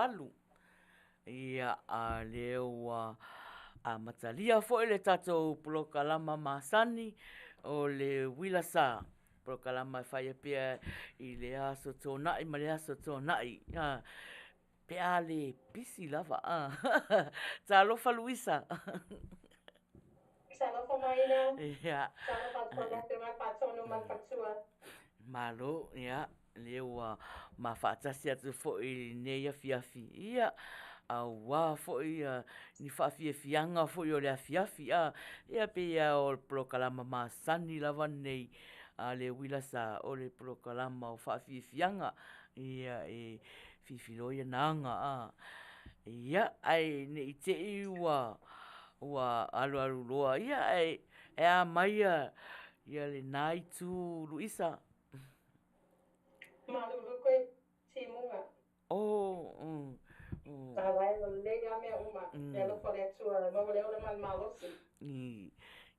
8. Ia, a lea ua amatalia foi le tatou polokalama masani o le Uila Sa, polokalama e faia pea i le Aso Toonai ma le Aso Toonai pe a le pisi lava. Talofa Luisa. Talofa Maina. Ia. Talofa atu i le Afioga i le Faatonu ma le Faletua. Malo, ia, lea ua ma faatasi atu foi i lenei afiafi, ia, aua foi ni faafiafiaga foi o le afiafi, a. Ia pei lava o le polokalama masani lava lenei a le Uila Sa, o le polokalama o faafiafiaga, ia, e fifi loa naaga, a. Ia, ae ne i te i ua alualu loa, ia ae a mai lena itu Luisa? Malulu koe timuga. Oh. Ala e lelei lava mea uma, e alofa le Atua e maua le ola ma le malosi.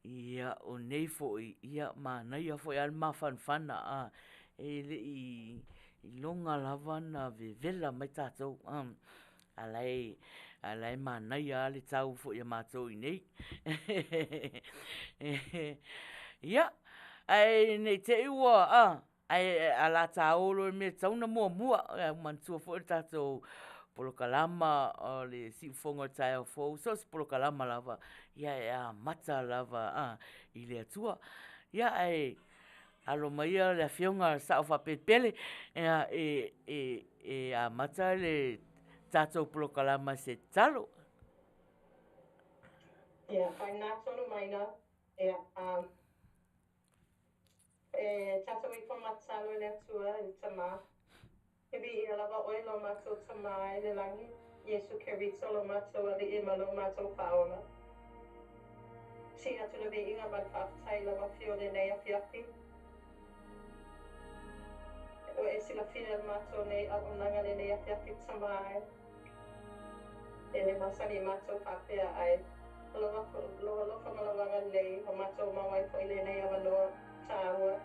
Ia, o nei foi, ia, manaia foi lava le mafanafana, a, e le i iloga lava ona vevela mai tatou, a la e manaia lava le tau foi a matou i inei. Ia, ae ne i te i ua, a, ae o le a ta o loa i le mea e tatau ona muamua. Manatua foi le tatou polokalama o le siufofoga o le taeao fou, so o se polokalama lava, ia e amata lava i le Atua. Ia ae alo maia le Afioga i le Sao Faapelepele e amata le tatou polokalama i se tatalo. Ia, faigata tonu maina, ia, e tatou ifo ma tatalo i le Atua i le Tama. E viia lava oe lo matou Tama i le lagi, Iesu Keriso lo matou Alii ma lo matou Faaola. Sii atu le viiga ma le faafetai i lau Afio i lenei afiafi. Ua e silafia e le matou nei auaunaga lenei afiafi Tama e. E le masani i matou faapea ae o lou alofa ma lou agalelei ua matou maua ai foi lenei avanoa taua.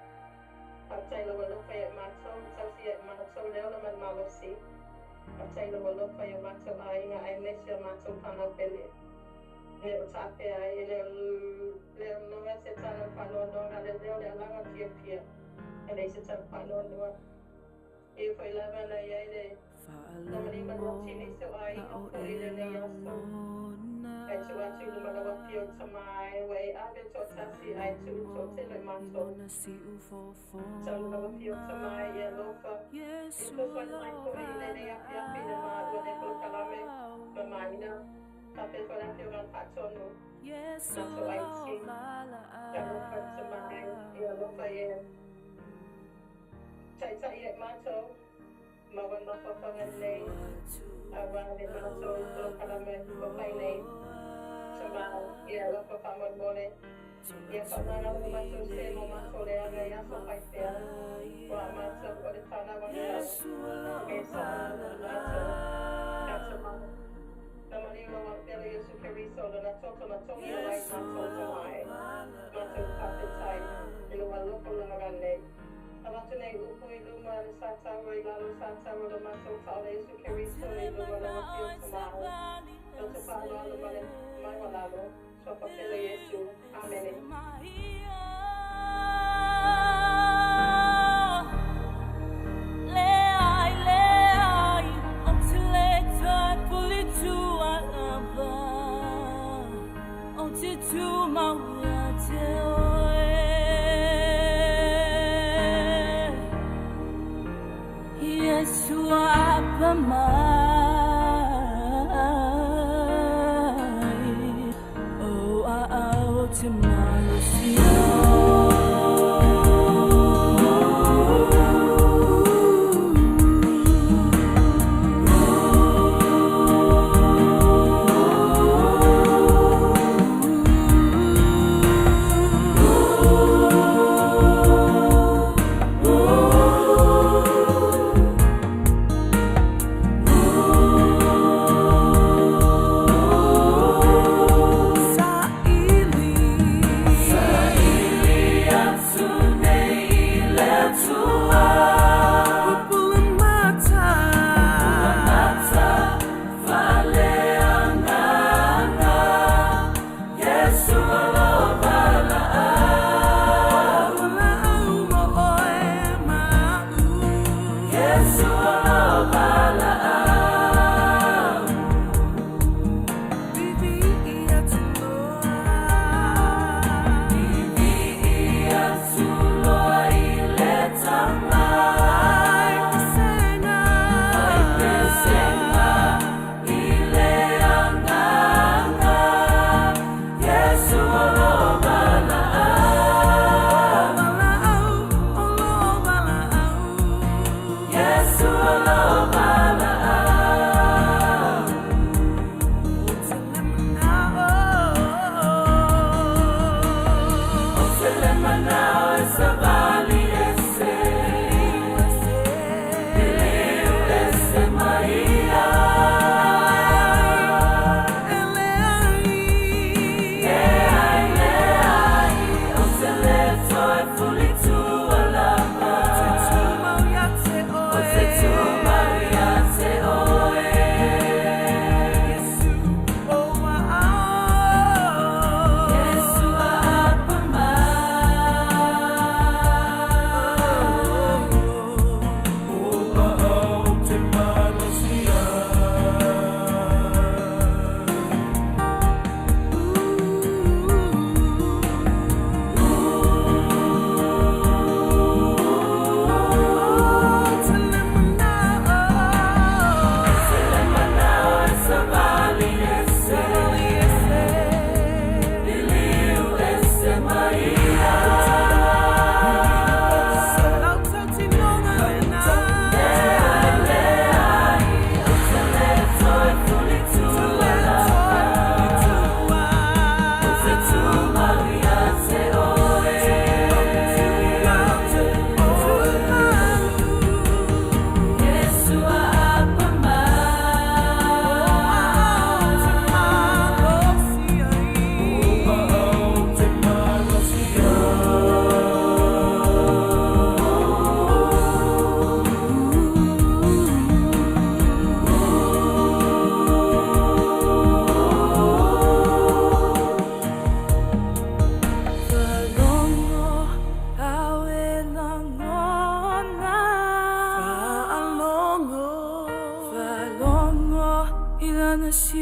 Faafetai i lou alofa ia i matou, tausi ia i matou le ola ma le malosi. Faafetai i lou alofa i o matou aiga aemaise o matou fanau pele. Le o taapea ai, e le o loa se tala o le faanoanoa na o le leo o le alaga fiafia, e leai se tala faanoanoa. E ui foi lava na i ai le tamalima lua nisi o aiga foi i lenei aso, ae tuu atu i luma lau afio tama e ua e ave toatasi ae tuu toatele i matou. Sau lau afio tama e i alofa, e fesoasoani mai foi i lenei afiafi i le maua nei polokalame ma maina, faapea foi le afioga i le Faatonu, matou aici. E alofa tama e, i alofa e. Taitai ai matou, maua le mafaufauga lelei, aua le matou polokalame ua fai nei. Tama, ia alofa faamolemole, ia faaaoga lo matou se mo matou leaga i aso faipea, ua matou o le fanau a Tau, e sa matou, ka tama. Na maliu lau Afioga Iesu Keriso lona toto na togi ai matou tama e. Matou faafetai i lou alofa ma lou agalelei. Avatu nei upu i luma le sa taua i lalo sa taua lo matou Faaola Iesu Keriso i luma lau Afio Tama e. Loto faaaloalo ma le maualalo, Suafa pele Iesu. Amene.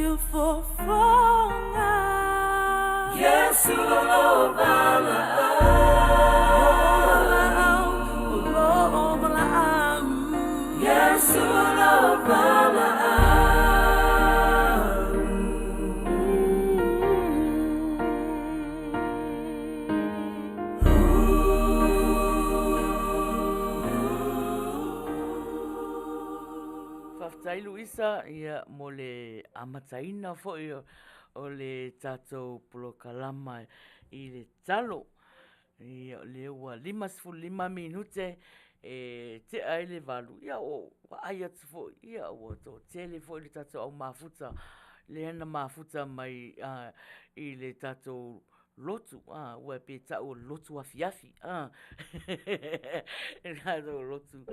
I fofoga. Iesu o lo valaau. O lo valaau. Iesu o lo valaau. Faafetai Luisa ia mo le amataina foi o le tatou polokalama i le talo. Ia o lea ua 55 minute e tea ai le 8, ia ua ou vaai atu foi ia ua toatele foi le tatou au mafuta lea na mafuta mai i le tatou lotu, aua pe tau o le lotu afiafi, le tatou lotu,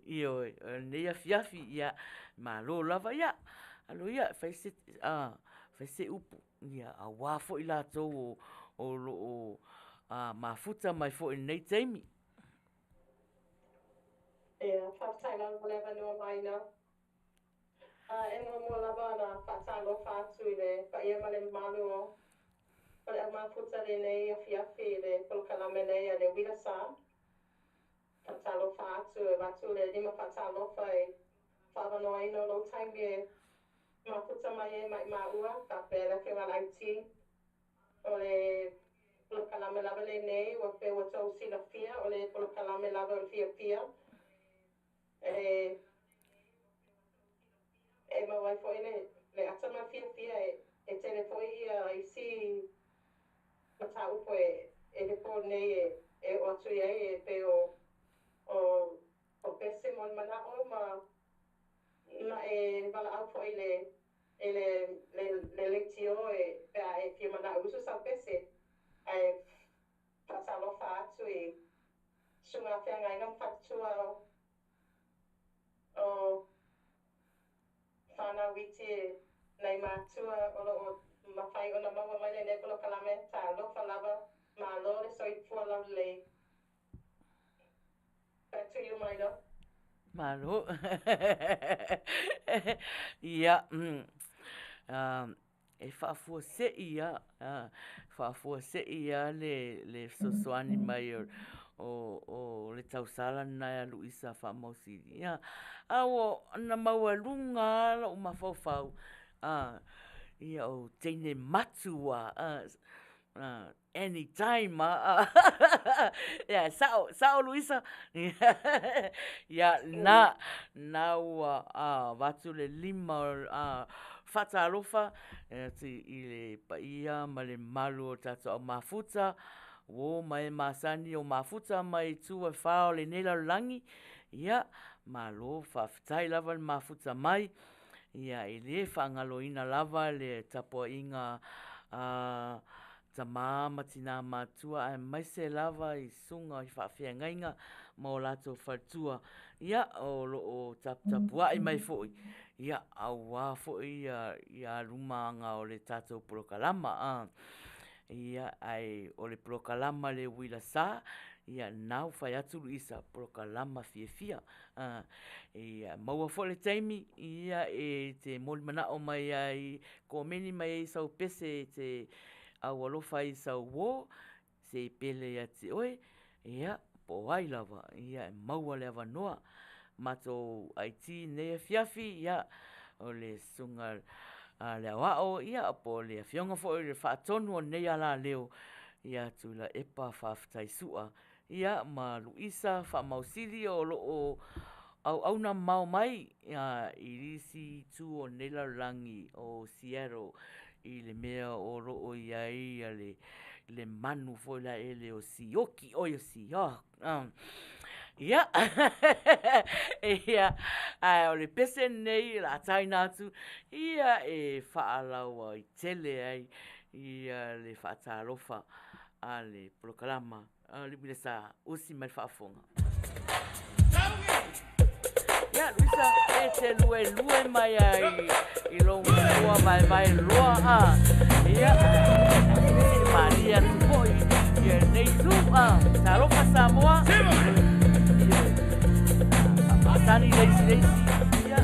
ioe, o lenei afiafi, ia malo lava. Ia alo ia e fai se upu aua foi i latou o lo o mafuta mai foi i lenei taimi. Ia, faafetai lava mo le avanoa Maina. E muamua lava ona faatalofa atu i le paia ma le mamalu o le au mafuta i lenei afiafi i le polokalame nei a le Uila Sa. Faatalofa atu e avatu le lima faatalofa i faaavanoaina o lou taimi e mafuta mai ai ma i maua faapea le Afioga i le IT. O le polokalame lava lenei ua pei ua tou silafia o le polokalame lava o le fiafia E maua ai foi le ata ma le fiafia e tele foi isi mataupu e le po nei e oo atu i ai e pei o pese mo le manao ma e valaau foi i le leitio pe a e fia manao e usu sau pese. Ae faatalofa atu i susuga feagaiga ma faletua o fanau iti nai matua o lo o mafai ona maua mai lenei polokalame. Talofa lava, malo le soifua laulelei. Back to you, Maina. Malo. Ia, e faafuasei lava, faafuasei lava le fesoasoani mai o le tausala lena ia Luisa Faamausili. Ia, a ua na maualuga lava lou mafaufau, ia o teine matua anytime lava. Ia, e sao, sao Luisa? Ia, lena, lena ua avatu le lima faatalofa atu i le paia ma le mamalu o le tatou au mafuta, uo ma e masani o mafuta mai itu e fa o lenei lalolagi. Ia, malo faafetai lava le mafuta mai. Ia, e le faagaloina lava le tapuaiga a tama ma tina matutua aemaise lava i susuga i faafeagaiga ma o latou faletua, ia, o lo o taputapuai mai foi, ia, aua foi ia alumaga o le tatou polokalama. Ia, ae o le polokalama a le Uila Sa, ia, lena ua fai atu Luisa, polokalama fiafia. Ia maua foi le taimi, ia, e te molimanao mai ai, komeni mai ai i sau pese e te aualofa ai i sau uo, se pele ia te oe, ia, po o ai lava, ia e maua le avanoa. Matou IT i lenei afiafi, ia, o le Susuga a le Aoao, ia, po o le Afioga foi i le Faatonu o lenei alaleo, ia Tuilaepa Faafetai Sua, ia ma Luisa Faamausili o lo o auauna mamao mai i nisi itu o lenei lalolagi o Seattle i le mea o lo o i ai le manu foi lele o Sioki, oi o Seahawk. Ia, ia, ae o le pese lenei o le a taina atu, ia e faalauaitele ai ia le faatalofa a le polokalama a le uila sa usi mai le faafofoga. Ia, Luisa, e te luelue mai ai i lou nofoa vaevae loa, a. Ia, e malie atu foi ia lenei itu, a. Talofa Samoa. Ioe. Faamatani le isi le isi. Ia.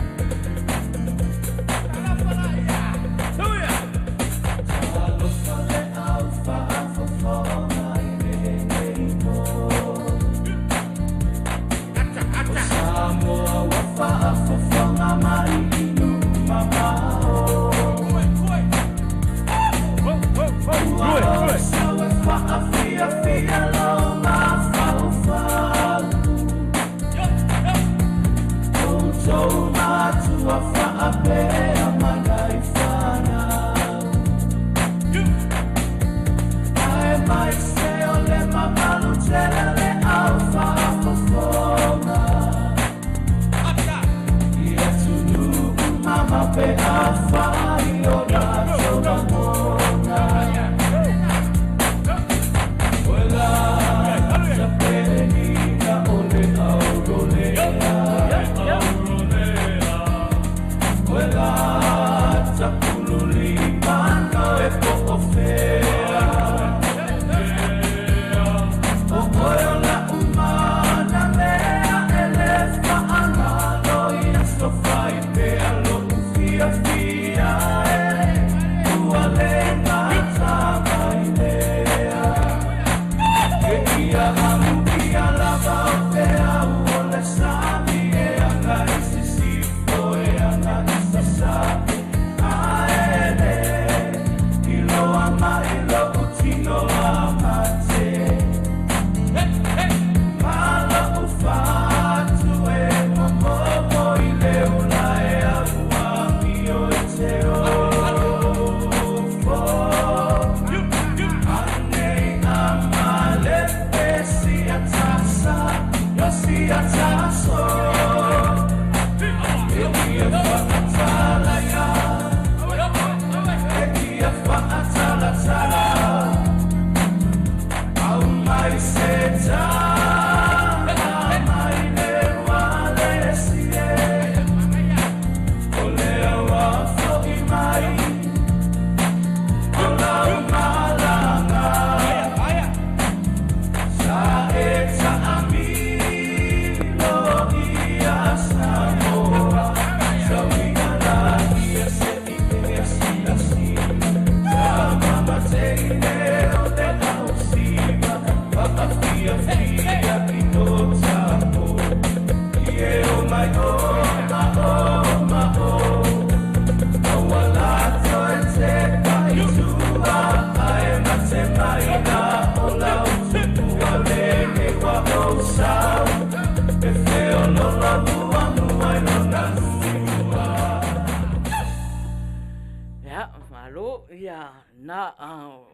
Ia, malo, ia, na,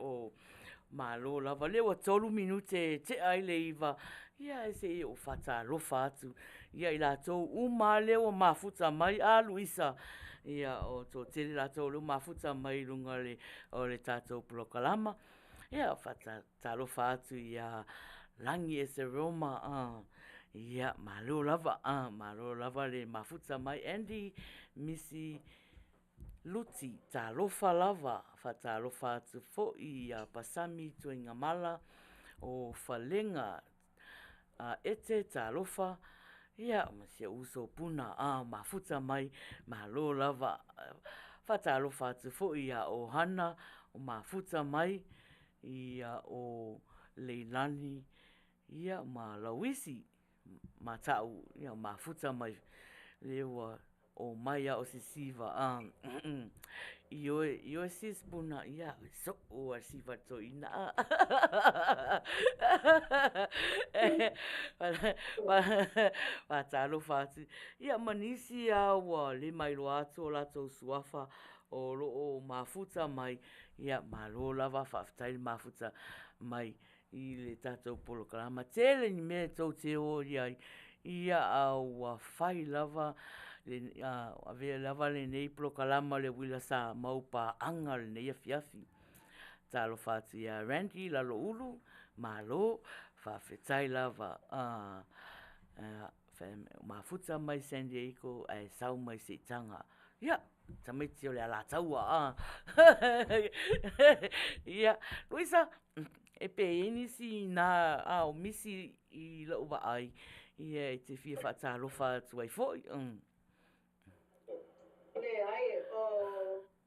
o, malo lava. Lea ua tolu minute e tea ai le 9, ia, e se i ou faatalofa atu ia i latou uma lea ua mafuta mai, a Luisa, ia, o toatele latou lea ua mafuta mai i luga o le tatou polokalama. Ia, faatalofa atu ia Lagi Eseroma, ia, malo lava, malo lava le mafuta mai. Andy, Misi Luti, talofa lava, faatalofa atu foi ia Pasami Tuigamala o Falega Ete, talofa, ia, ma si ou uso Puna, mafuta mai, malo lava. Faatalofa atu foi ia Ohana o mafuta mai, ia o Leilani, ia ma Lauisi Mata'u, ia mafuta mai, lea ua omai a o sisiva, ioe, ioe sis Puna, ia, so'o a siva toeaina. Faatalofa atu, ia ma nisi lava ua le mailoa atu o latou suafa o lo o mafuta mai, ia malo lava, faafetai le mafuta mai i le tatou polokalama. Tele ni mea e tou te o i ai, ia a ua fai lava, avea lava lenei polokalama o le uila sa mau paaga lenei afiafi. Talofa atu ia Randy Laloulu, malo, faafetai lava. Mafuta mai San Diego ae sau mai Seitaga. Ia, tamaiti o le Alataua, a. Ia, Luisa, e pe i ai nisi inā a o misi i lau vaai, ia e te fia faatalofa atu ai foi. Leai, o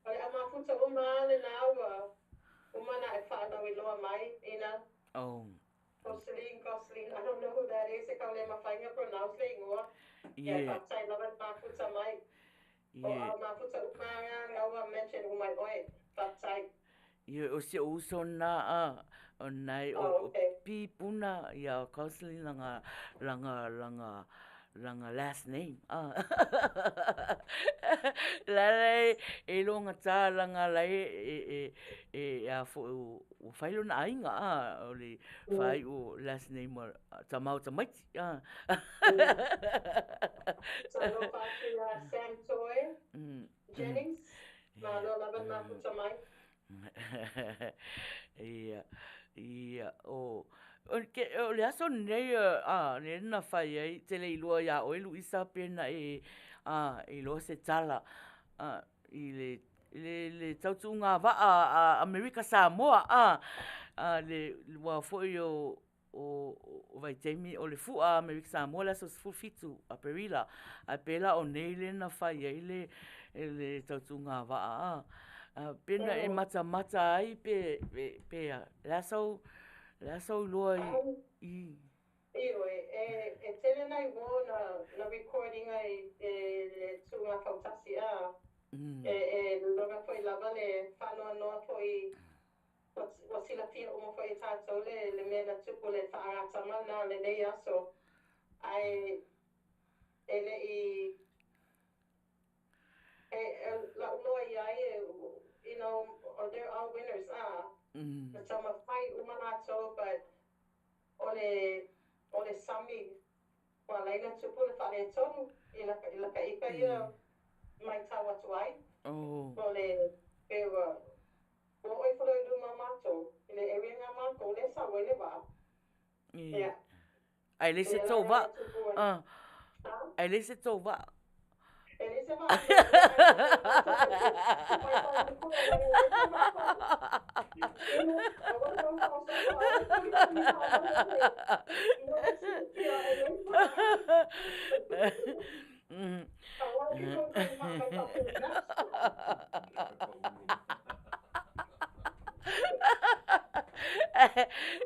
le au mafuta uma lava lena ua uma ona e faalauiloa mai, ina. Oh. Gosling, Gosling, I don't know who that is, e kau le mafai ona pronounce le igoa. Ia, e faafetai lava le mafuta mai. O au mafuta uma lava na ua mention uma e oe. Faafetai. Ia, o si ou uso lena, a, o lena e, o P Puna, ia Gosling lana, lana, lana, lana last name, a. La la e, e logata lana la e, e, e, e, a foi, ua fai lona aiga, a, o le faaiu last name o tama o tamaiti, a. Talofa atu ia Sam Toi Jennings, malo lava le mafuta mai. Ia, ia, o, o ke, o le aso lenei, a, lea na fai ai, te le iloa iā oe Luisa pe na e, a, iloa se tala, a, i le. le tautuuga vaa a Amerika Samoa a le ua foi o vaitaimi o le fua a Amerika Samoa le aso 17 Aperila, ae pei la o nei lea na fai ai le tautuuga vaa a. Pe na e matamata ai pe a, o le a sau, o le a sou iloa i? Ioe, e tele nai uo na record ina i le tuuga fautasi a. E lagona foi lava le faanoanoa foi ua silafia uma foi e tatou le mea na tupu le faagatama lena o lenei aso, ae e le i e la'u iloa i ai, they're all winners a. Na taumafai uma latou, but o le sami ua ala ai ona tupu le faaletonu i laka ika ia matau atu ai. O le pe ua oo ifo loa i luma o matou i le area na matou lea e sau ai le vaa. Ia. Ae leai se tou vaa. Ae leai se tou vaa. E leai se vaa.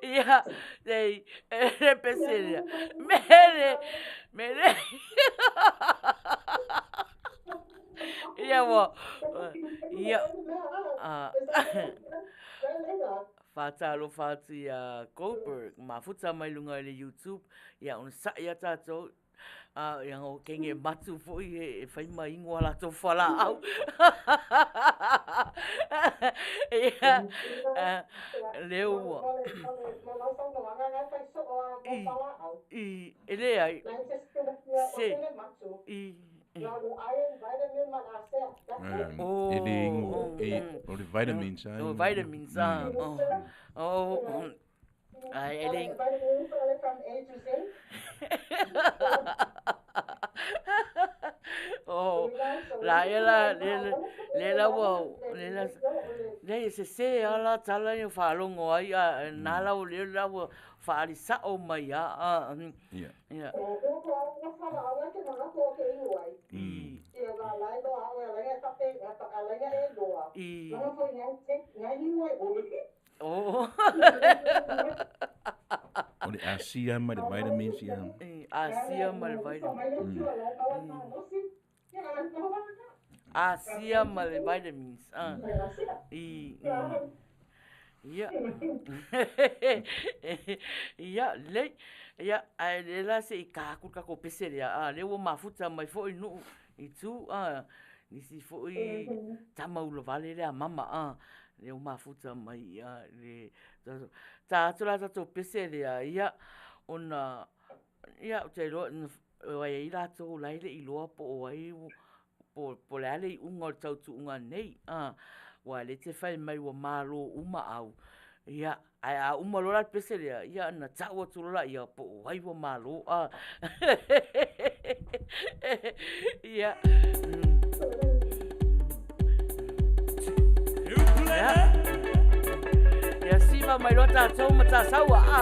Ia, leai, e pese lea. Mele, mele. Ia ua, ia, faatalofa atu ia Goldberg, mafuta mai luga i le YouTube, ia onosai lava tatou, ia o kenge matu foi e fai ma inu a latou fualaau. Ia, lea ua. I, e leai. Se, i. E le inu, o le vitamins a. O vitamins a. O, ai, e le. From A to Z. O, la ia la, le, le la ua, le la, le se se ala tala ni faalogo ai, a na la o le la ua faalisao mai a. Ia. Ia. I. I. O. O le asia ma le vitamins ia. I, asia ma le vitamins. Asia ma le vitamins. I. Ia. Ia, lelei. Ia, ae le la se i ka atu le tatou pese lea, a lea ua mafuta mai foi nuu i tu, a, nisi foi tama ulavale lea mama, a, lea ua mafuta mai, a, le, ta atu la tatou pese lea, ia, ona, ia, ou te iloa, e i ai latou la e le i iloa po o ai, po o le a le iuga o le tautuuga nei, a, aua o lea e te fai mai ua malo uma au, ia, ae a uma loa la le pese lea, ia ona tau atu loa laia po o ai ua malo, a. Ia. Ia. Ia siva mai loa tatou ma tasaua, a.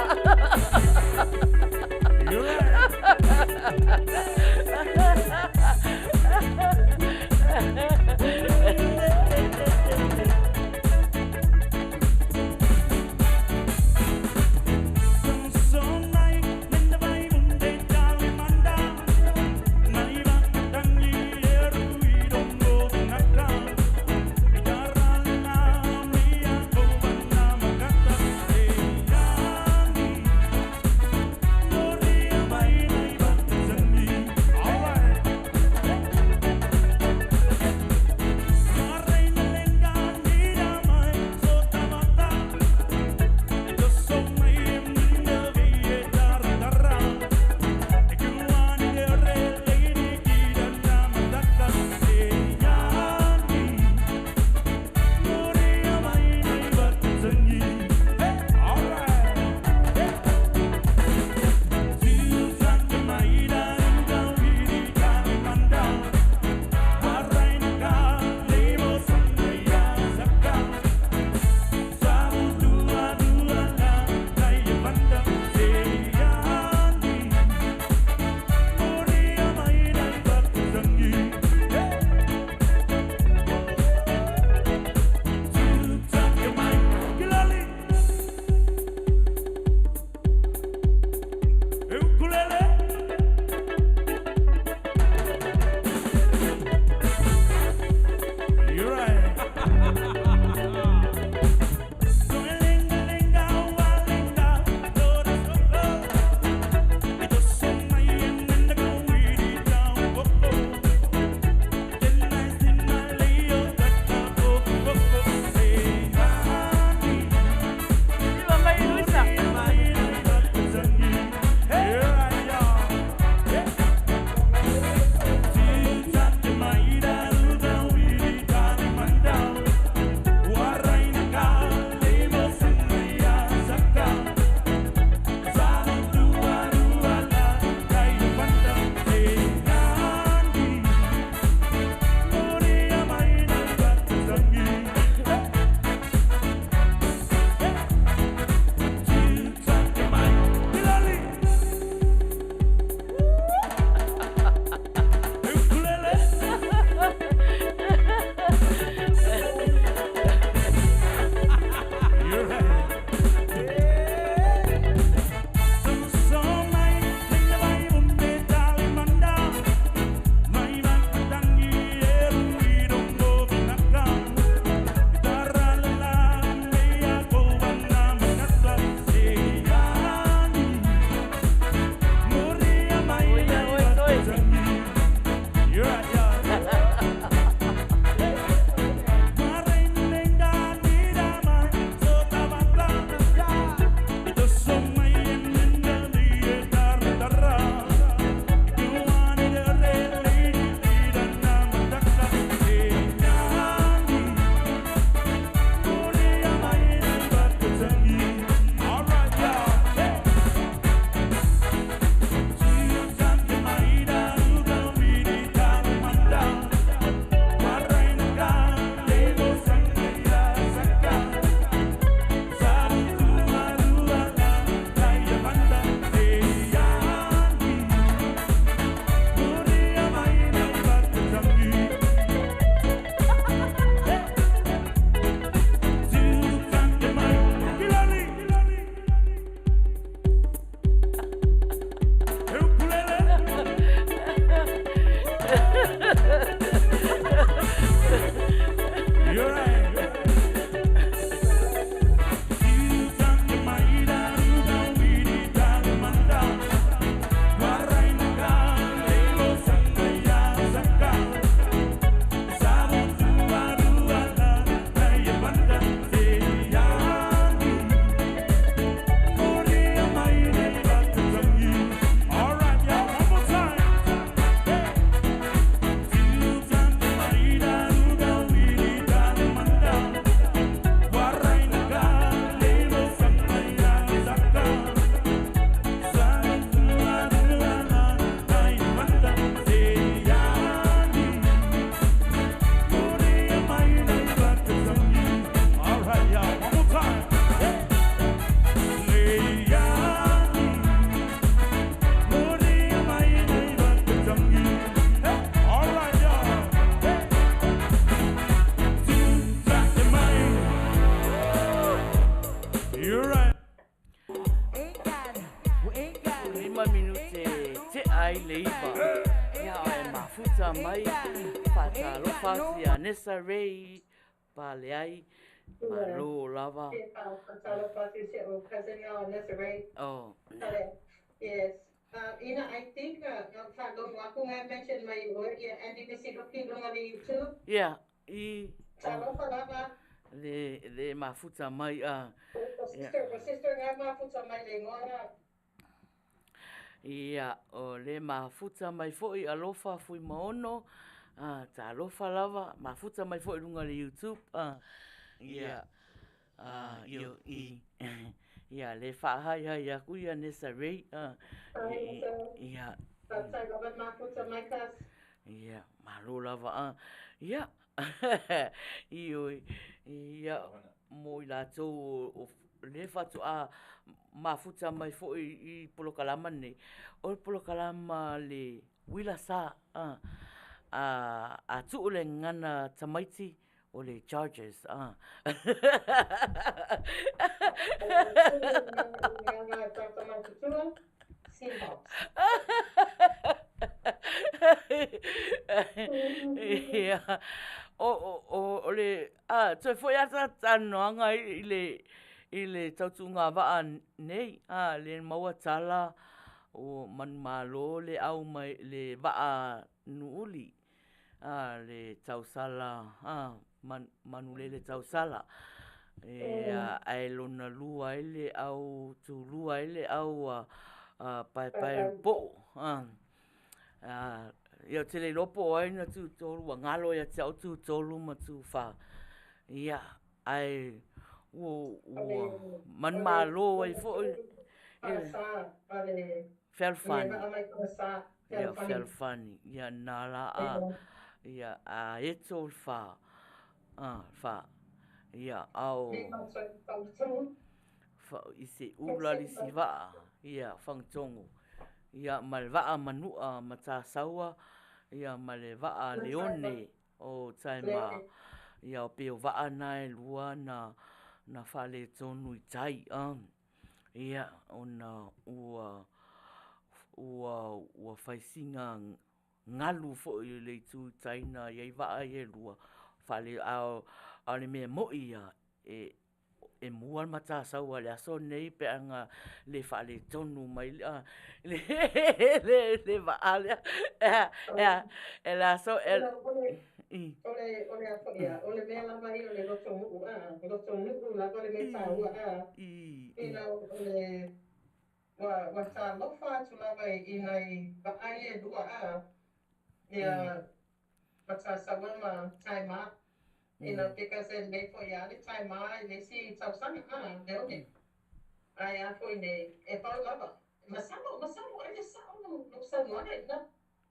mafuta mai, faatalofa atu ia Nessa Ray Paleai, malo lava. Faatalofa atu i si ou cousin ia Nessa Ray. Oh. Yes. Ina, I think, faalogo atu nga mention mai oe ia Andy Misiluki i luga o le YouTube. Yeah, i. Talofa lava. Le mafuta mai a. O sister, o sister nga mafuta mai le igoa la. Ia, o le mafuta mai foi Alofa Fuimaono, a, talofa lava, mafuta mai foi i luga o le YouTube, a, ia, a, io, i, ia, le faahaihai aku ia Nessa Ray, a, ia. Faafetai lava le mafuta mai cuz. Ia, malo lava a. Ia, ioe, ia, mo i latou o lea faatoa mafuta mai foi i polokalama nei, o le polokalama le uila sa, a, a tuu le gagana tamaiti, o le charges, a. Ia, o le, a, toe foi lava ta talanoaga i le, i le tautuuga vaa nei, a, le maua tala ua manumalo le au mai, le vaa Nuuuli, a, le tausala, a, manulele tausala. Ae lona lua ai le au tulua ai le au a paepae po'o. Ia ou te le iloa po o ai na tutolu, ua galo ia te au tutolu ma tufa. Ia, ae ua manumalo ai foi. Fealofani. Ia, Fealofani. Ia, na la a, ia, a eto le fa, a, fa. Ia, a o, fa, i se ula le isi vaa, ia, Fagatogo. Ia, ma le vaa Manu'a Matasaua, ia, ma le vaa Leone o Taema. Ia, pei o vaa na e lua na, na faaletonu i tai, a. Ia, ona ua, ua, ua fai sina galu foi i le itu i tai na i ai vaa ia e lua, faale, a o le mea moni ia, e, e mua le Matasaua i le aso lenei pe a na le faaletonu mai le, le vaa lea. E le aso, e, O le, o le a foi ia, o le mea lava ia o le loto nu'u a, loto nu'u lava le mea taua a. You know, o le, ua, ua talofa atu lava i nai vaa ia e lua a, ia Matasaua ma Taema. You know, because e lelei foi a le Taema i le isi tausaga a, Leone. Ae a foi nei, e pau lava. Masalo, masalo ai le sa'o lou, lou saunoaga i ina.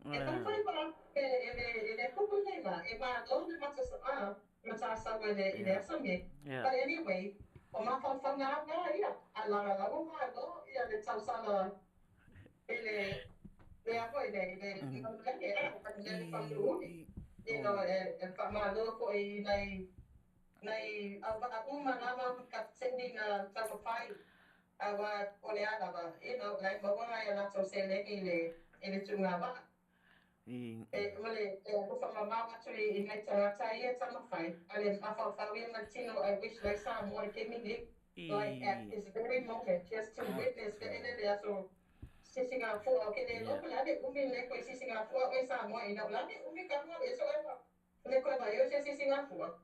E faifai ma e le e le kupu nei ma e malo le mata a Matasaua i le i le aso nei. But anyway, o mafaufauga lava na ia, a lagalago malo ia le tausala i le le a foi le le manulele a manulele faatuuli. You know, e e faamalo foi i nai nai auvaa uma lava ma kapiteni na taumafai Aua o le a lava, you know, la e maua nai a latou seleni i le, i le tuuga vaa. E, o le, e alofa mamao atu i, i nai tagata ia e taumafai, a le mafaufau ia ma le tino, I wish la i Samoa i le taimi nei, like at this very moment, just to witness le ele le aso sisigafua, ou ke le iloa po o le a le umi lenei koe sisigafua oe Samoa ina, o le a le umi talu au e so e le koe vaai o se sisigafua.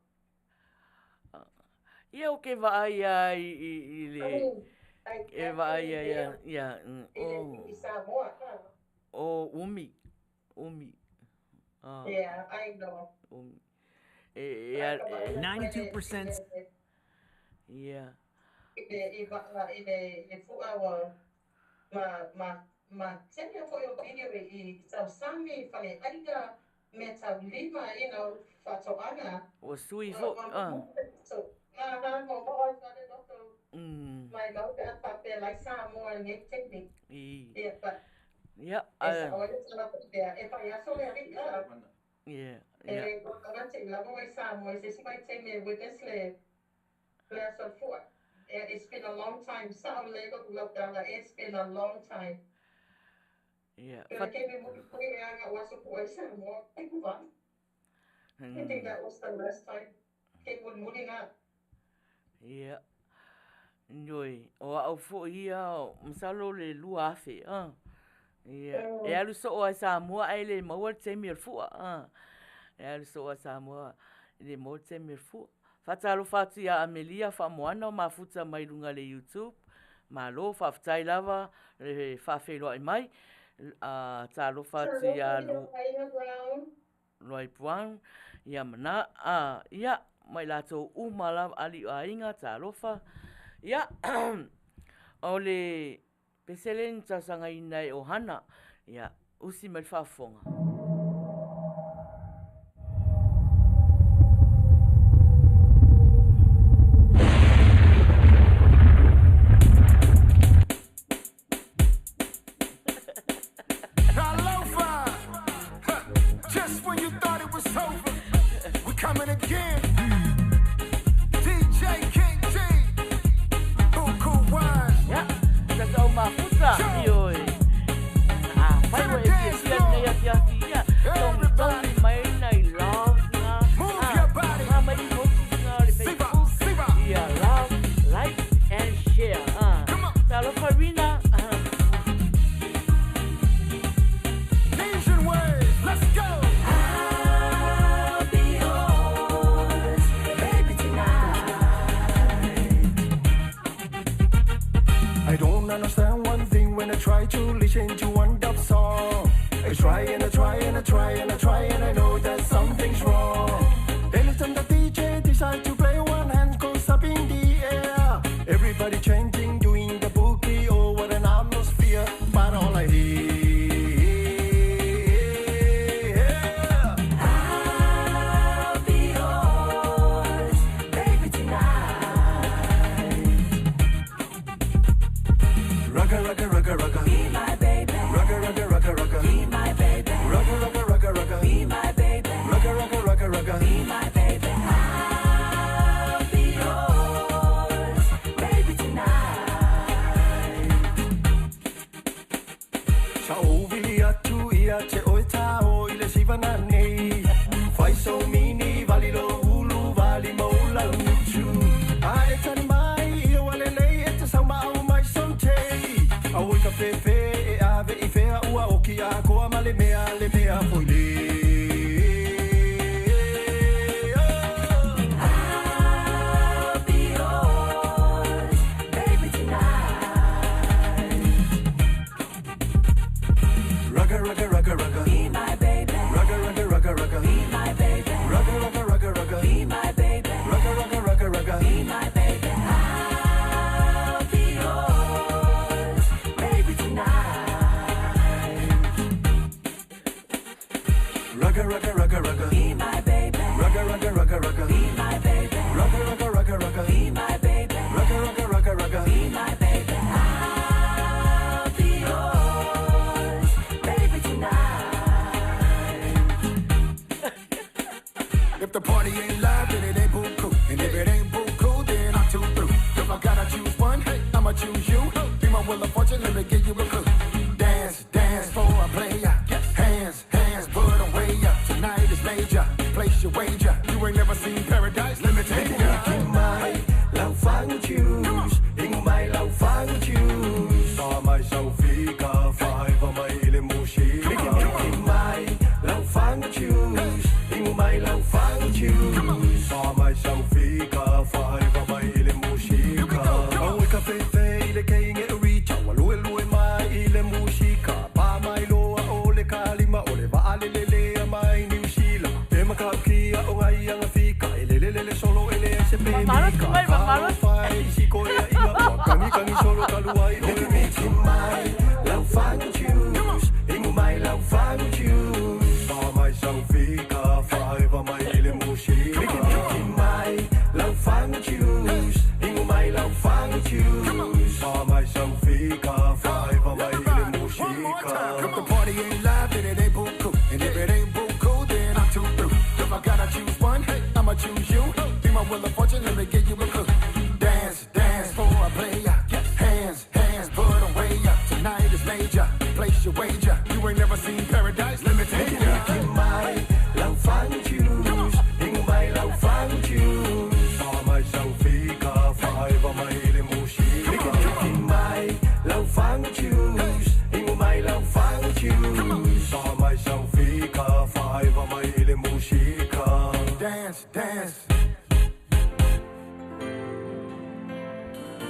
Ia ou ke vaai a i le e vaai a ia ia o i Samoa o umi umi Yeah, I know. Umi e e 92% Yeah. I le i le i le fua ua ma ma ma tele foi o video i tausami i faleaiga mea taulima, you know, faatoaga. Ua sui foi, ah. Aha, ua oo ai fale loto mai mau pe a faapea lai Samoa i lenei taimi. Ia, but Ia, e sao ai le tala foi lea, e fai aso le alii, ah. Ia, E le iloa lava te i lava ai Samoa i se isi vaitaimi e witness le le aso fua. It's been a long time, sao lelei lou lautala, it's been a long time. Ia. I le taimi mulimuli ea na ou aso pua i Samoa, 98. I think that was the last time. Taimi mulimuli na. Ia. Ioe, o au foi ia, masalo le 2000, a. Ia, e alu soo lava i Samoa ae le maua le taimi o le fua, a. E alu soo lava i Samoa e le maua le taimi o le fua. Faatalofa atu ia Amelia Faamoana o mafuta mai luga i le YouTube. Malo, faafetai lava le faafeiloai mai. Talofa atu ia Talofa i lou aiga Brown. Roy Brown, ia mana, a, ia, ma i latou uma lava, alii o aiga, talofa. Ia, o le pese lea na talosagaina e Ohana, ia, usi mai le faafofoga. Talofa! Huh. Just when you thought it was over, we coming again. DJ King D, Buku Wine. Ia, tata o mafuta, ioe. Afai To ua the e dance fiafia lenei floor. afiafi, ia, Everybody, togitogi mai nai love na, move ah, your body. fa mai emojis na o le Siva, Facebook, Siva. ia, love, like and share. Ah. Come on. Talofa Rina. Ah. Nesian waves. Let's go. I'll be yours, baby, tonight. I don't understand one thing when I try to listen to one dub song. I try and I try and I try and I try and I know that something's wrong. Anytime the DJ decides to play, one hand goes up in the air. Everybody chanting, doing the boogie, oh what an atmosphere. But all I hear, I'll be yours, baby, tonight. Rugga, rugga, rugga, rugga. Be my baby, Rugga, rugga, rugga, rugga. be my baby, Rugga, rugga, rugga, rugga. be my baby, Rugga, rugga, rugga, rugga. be my baby. I'll be yours, baby, tonight. Sa ovili atu ia te oe tao i le siva nei. Fai so mini vali lo ulu vali mo la utu. A e tani mai i o ale lei e te sau ma au mai so te. A oi ka fefe e ave i fea ua oki a koa ma le mea foi le. I'll be yours, baby, tonight. Rugga, rugga, rugga, rugga. Be my baby, Rugga, rugga, rugga, rugga. be my baby, Rugga, rugga, rugga, rugga. be my baby, Rugga, rugga, rugga, rugga. be my baby. I'll be yours, baby, tonight. Rugga, rugga, rugga, rugga. Be my baby, Rugga, rugga, rugga, rugga. be my baby, Rugga, rugga, rugga, rugga. be my baby, Rugga, rugga, rugga, rugga. be my baby. I'll be yours, baby, tonight. If the party ain't live, then it ain't buku. And if it ain't buku, then I'm too through. If I gotta choose one, hey, I'ma choose you. Be my wheel of fortune, let me give you a clue. Dance, dance for a player. Hands, hands, put 'em way up. Tonight is major. Place your wager. You ain't never seen paradise, let me take ya. Mai lau fangu choose. Ingu mai lau fangu choose. Sa mai sau fika, five mai ile mushika. Mai lau fangu choose. Ingu mai lau fangu choose. Sa mai sau fika, five mai ile mushika. Au ka fefe ile keinge uri chawa lue lue mai ile mushika. Pa mai loa o le kalima o le vaale le le mai New Zealand. E makau kia o ngai anga fika. E le le le le solo ele se pe Mamalo si mai, mamalo. Fai si koea inga ua kangi kangi solo kaluai o le miti mai lau fangu choose. Ingu mai lau fangu choose. Pa mai sau fika, faiva mai ile mushika. Miki mai lau fangu choose. Ingu mai lau fangu choose. Pa mai sau fika, faiva mai ile mushika. If the party ain't live, then it ain't buku. And if it ain't buku, then I'm too through. If I gotta choose one, hey, I'ma choose you. Be my wheel of fortune, let me give you a clue. Dance, dance for a player. Hands, hands, put 'em way up. Tonight is major. Place your wager. You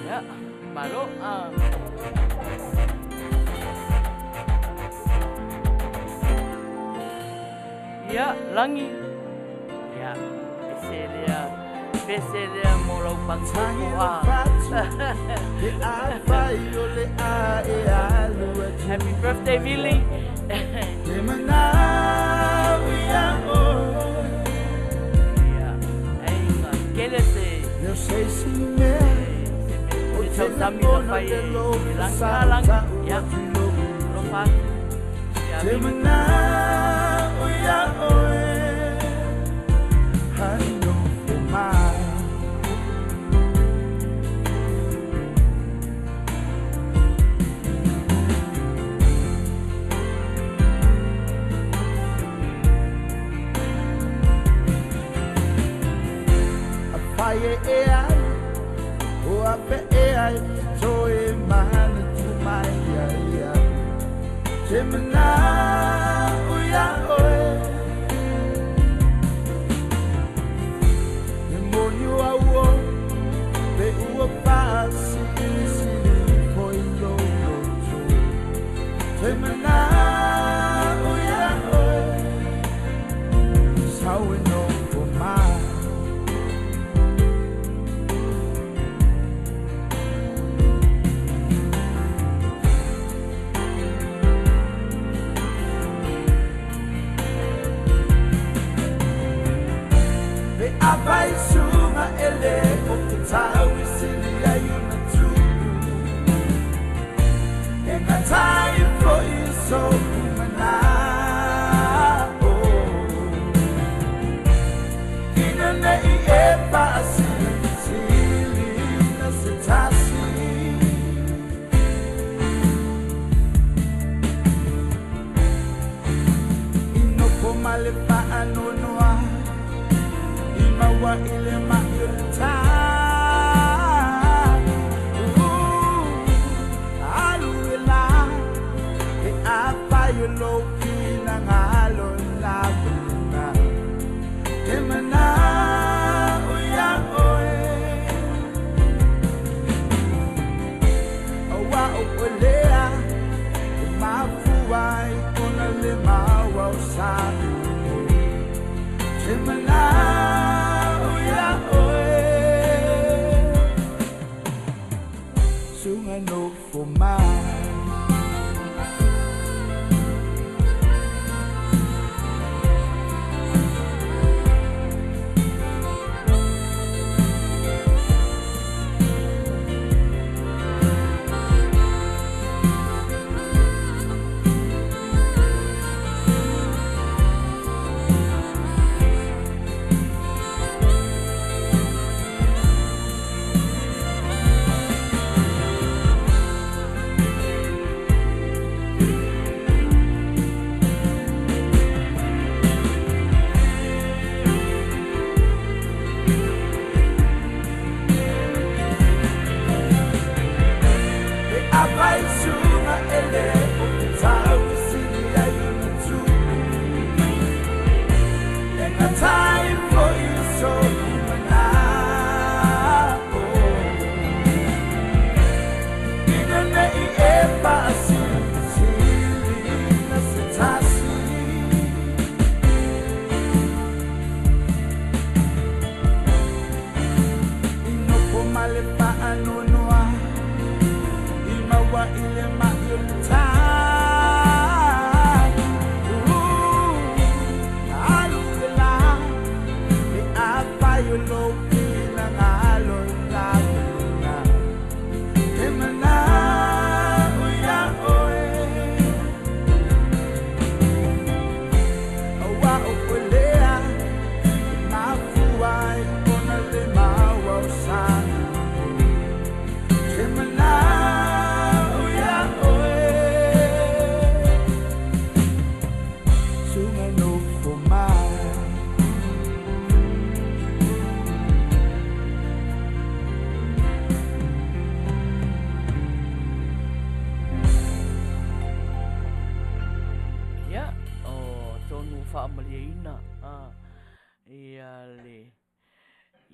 Ia, malo. Ia, lagi. Ia, pese lea, pese lea mo lau pagikoko. Happy birthday, Vili. Ia, ai kele se se tausami na fai e lagi. A lagi. Ia, alofa atu. Ia, Vili.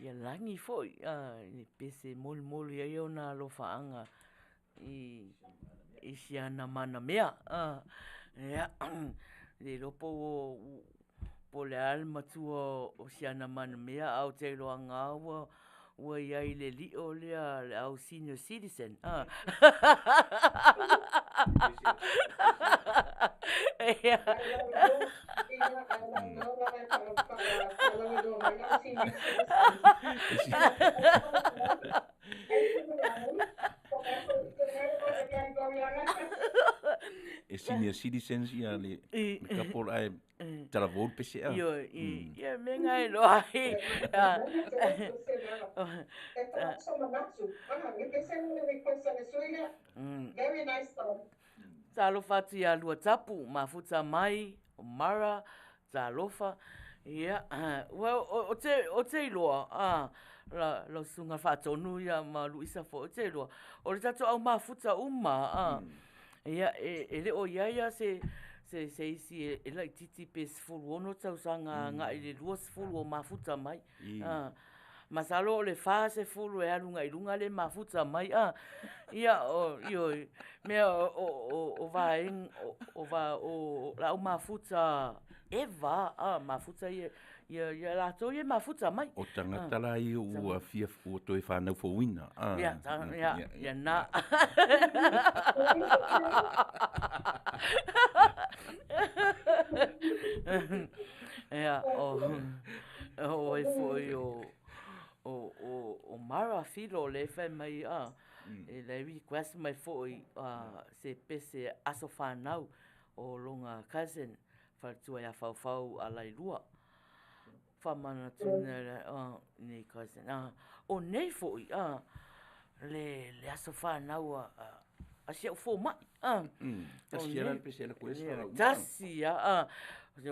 Ia lagi foi i pese e molimoli ai ona alofaaga i si ana manamea. Ia, le iloa po o le a le matua o si ana manamea ae ou te iloaina lava ua i ai i le lio lea a le au senior citizen. E senior citizens ia le couple ae talavou le pese a. Ioe, ia mea na e iloa ai. Talofa atu ia Luatapu, mafuta mai, o Mara, talofa. Ia, well, ou te iloa, lau susuga i le Faatonu ma Luisa foi, ou te iloa, o le tatou au mafuta uma lava, ia, e le o i ai lava se isi e laitiiti pe 16 tausaga agai i le 20 o mafuta mai. Masalo o le 40 e alu agai i luga lea e mafuta mai a. Ia, ioe, mea o vaega, o le au mafuta eva a, mafuta ia, ia latou ia e mafuta mai. O tagata la ia ua fia, ua toe fanau fouina. Ia, ia, ia na. Ia, o ai foi o o Mara Filo lea e fai mai a, e le request mai foi se pese aso fanau o lona cousin faletua ia Faufau Alailua. Faamanatuina nei cousin. O nei foi le aso fanau a si au fomai. Tasi lava le pese a le Quest. Tasi lava.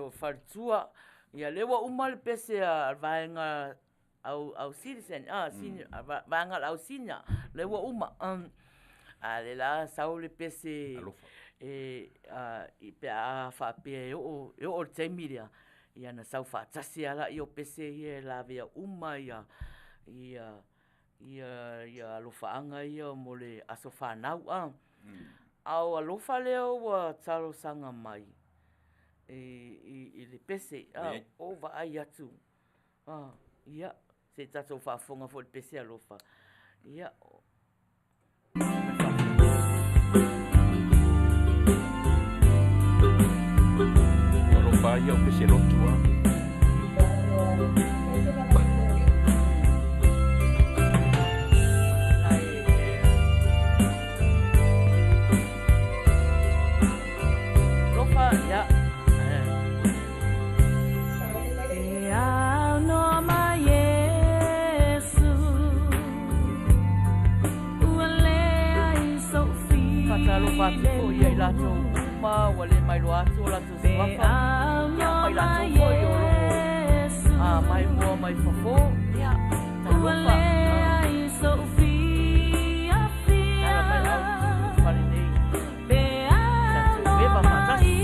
O faletua, ia lea ua uma le pese a le vaega au citizen, senior, vaega a le au senior, lea ua uma. A o lea o le a sau le pese pe a faapea e oo i le taimi lea, ia ona sau faatasi lava lea o pese ia e lavea uma alofaaga ia mo le aso fanau. A o alofa lea ua talosaga mai i le pese, ua ou vaai atu, ia, se i tatou faafofoga foi i le pese alofa. Ia. O alofa ia o pese lotu a. Alofa, ia. E aunoa mai Iesu, ua leai sou Faatalofa atu foi ia i latou uma ua le mailoa atu o latou suafa. Ia, ma i latou foi o lo o maimoa mai fafo. Ia, talofa. Tala mai au i fale nei. Tatou eva faatasi.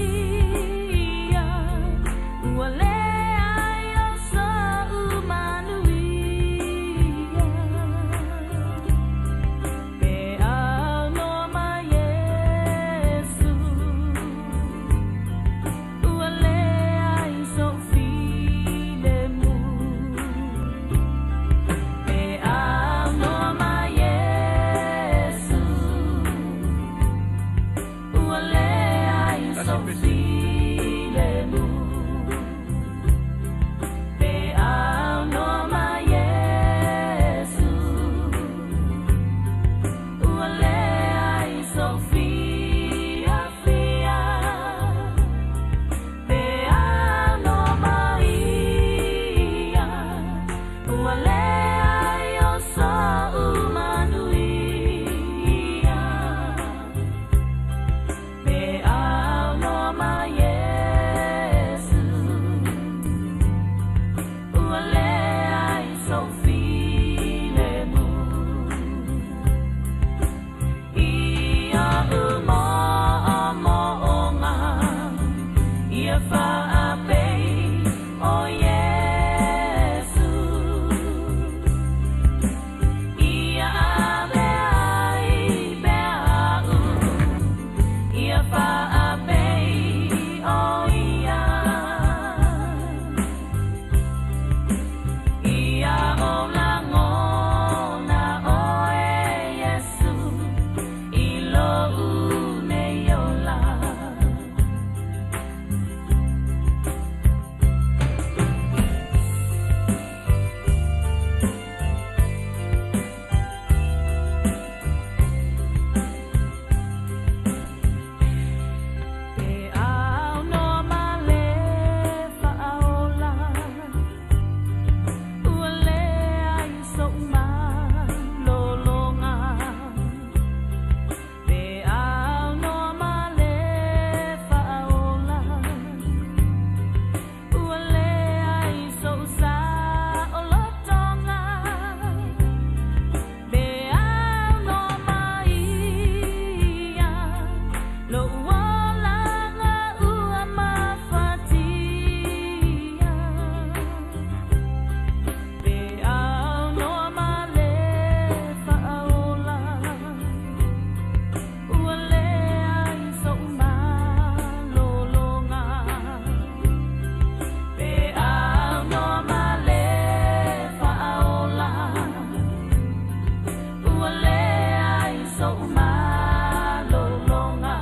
so'u malologa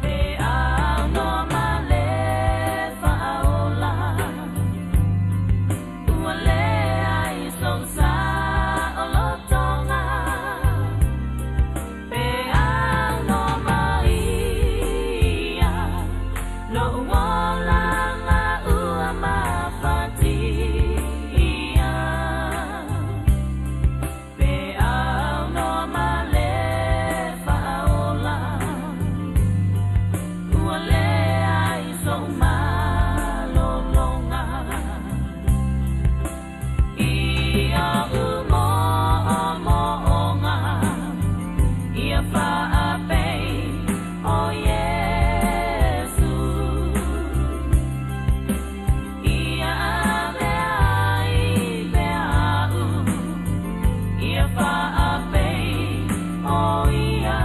e aunoa ma le fa'aola ua leai so'u sa'olotoga pe aunoa mai ia lo'u olaga ua mafatia pe aunoa ma le fa'aola ua leai so'u malologa i o'u mo'omo'oga ia fa'apei o Iesu ia ave ai pea a'u ia fa'apei o ia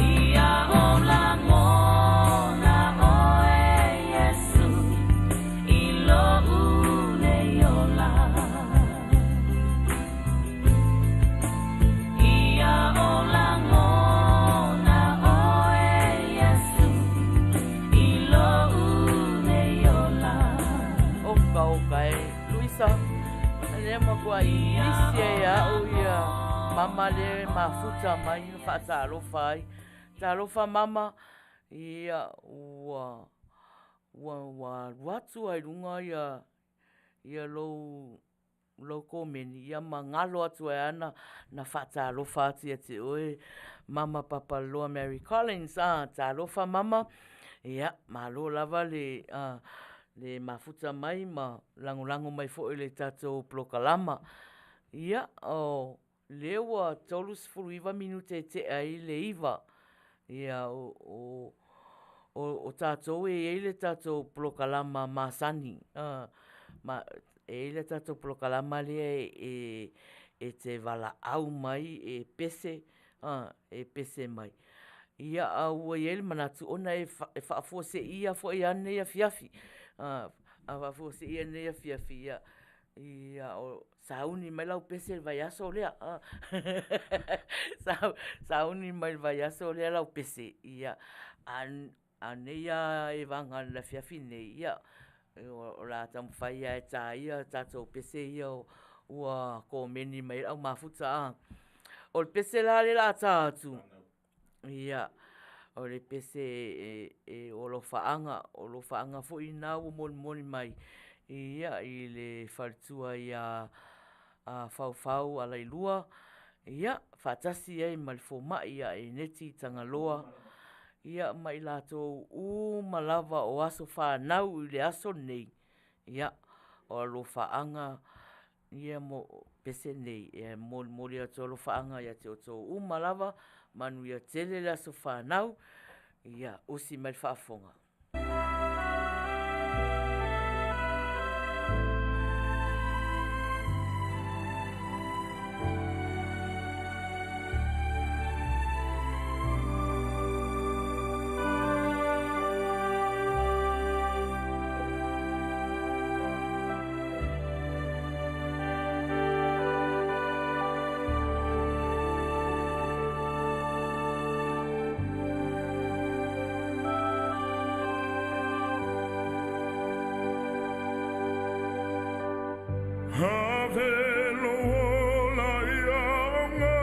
ia o lagona oe Iesu i lo'u nei ola ia o lagona oe Iesu i lo'u nei ola. Oka oka e Luisa le makuaʻi misi ai a'u ia mama le mafuta mai na fa'atalofa ai talofa mama ia ua ua ua alu atu ai luga ia ia lou lou komeni ia ma galo atu ai lava na na fa'atalofa atu ia te oe mama Papaliloa Mary Collins a talofa mama ia malo lava le le mafuta mai ma lagolago mai foi i le tatou polokalama. Ia, o lea ua 39 minute e te'a ai le 9:00 ia o o tatou e i ai le tatou polokalama masani ma e i ai le tatou polokalama lea e e te valaau mai e pese e pese mai. Ia a ua i ai le manatu ona e faafuaseia foi lava lenei afiafi. A faafuaseia lenei afiafi, ia ia o sauni mai lau pese i le vaiaso lea. Sauni mai i le vaiaso lea lau pese, ia a o lenei lava evaga i le afiafi lenei, ia, o le a taumafai lava e ta tatou pese ia ua komeni mai ai le au mafuta a. O le pese la lea o le a ta atu, ia, o le pese o alofaaga, o alofaaga foi na ua molimoli mai i le faletua ia Faufau Alailua faatasi ai ma le fomai ia Eneti Tagaloa ma i latou uma lava o aso fanau i le aso lenei, ia, o alofaaga ia mo pese nei e molimoli atu alofaaga ia te outou uma lava, manuia tele le aso fanau. Ia usi mai le faafofoga. Ave lou ola ia aoga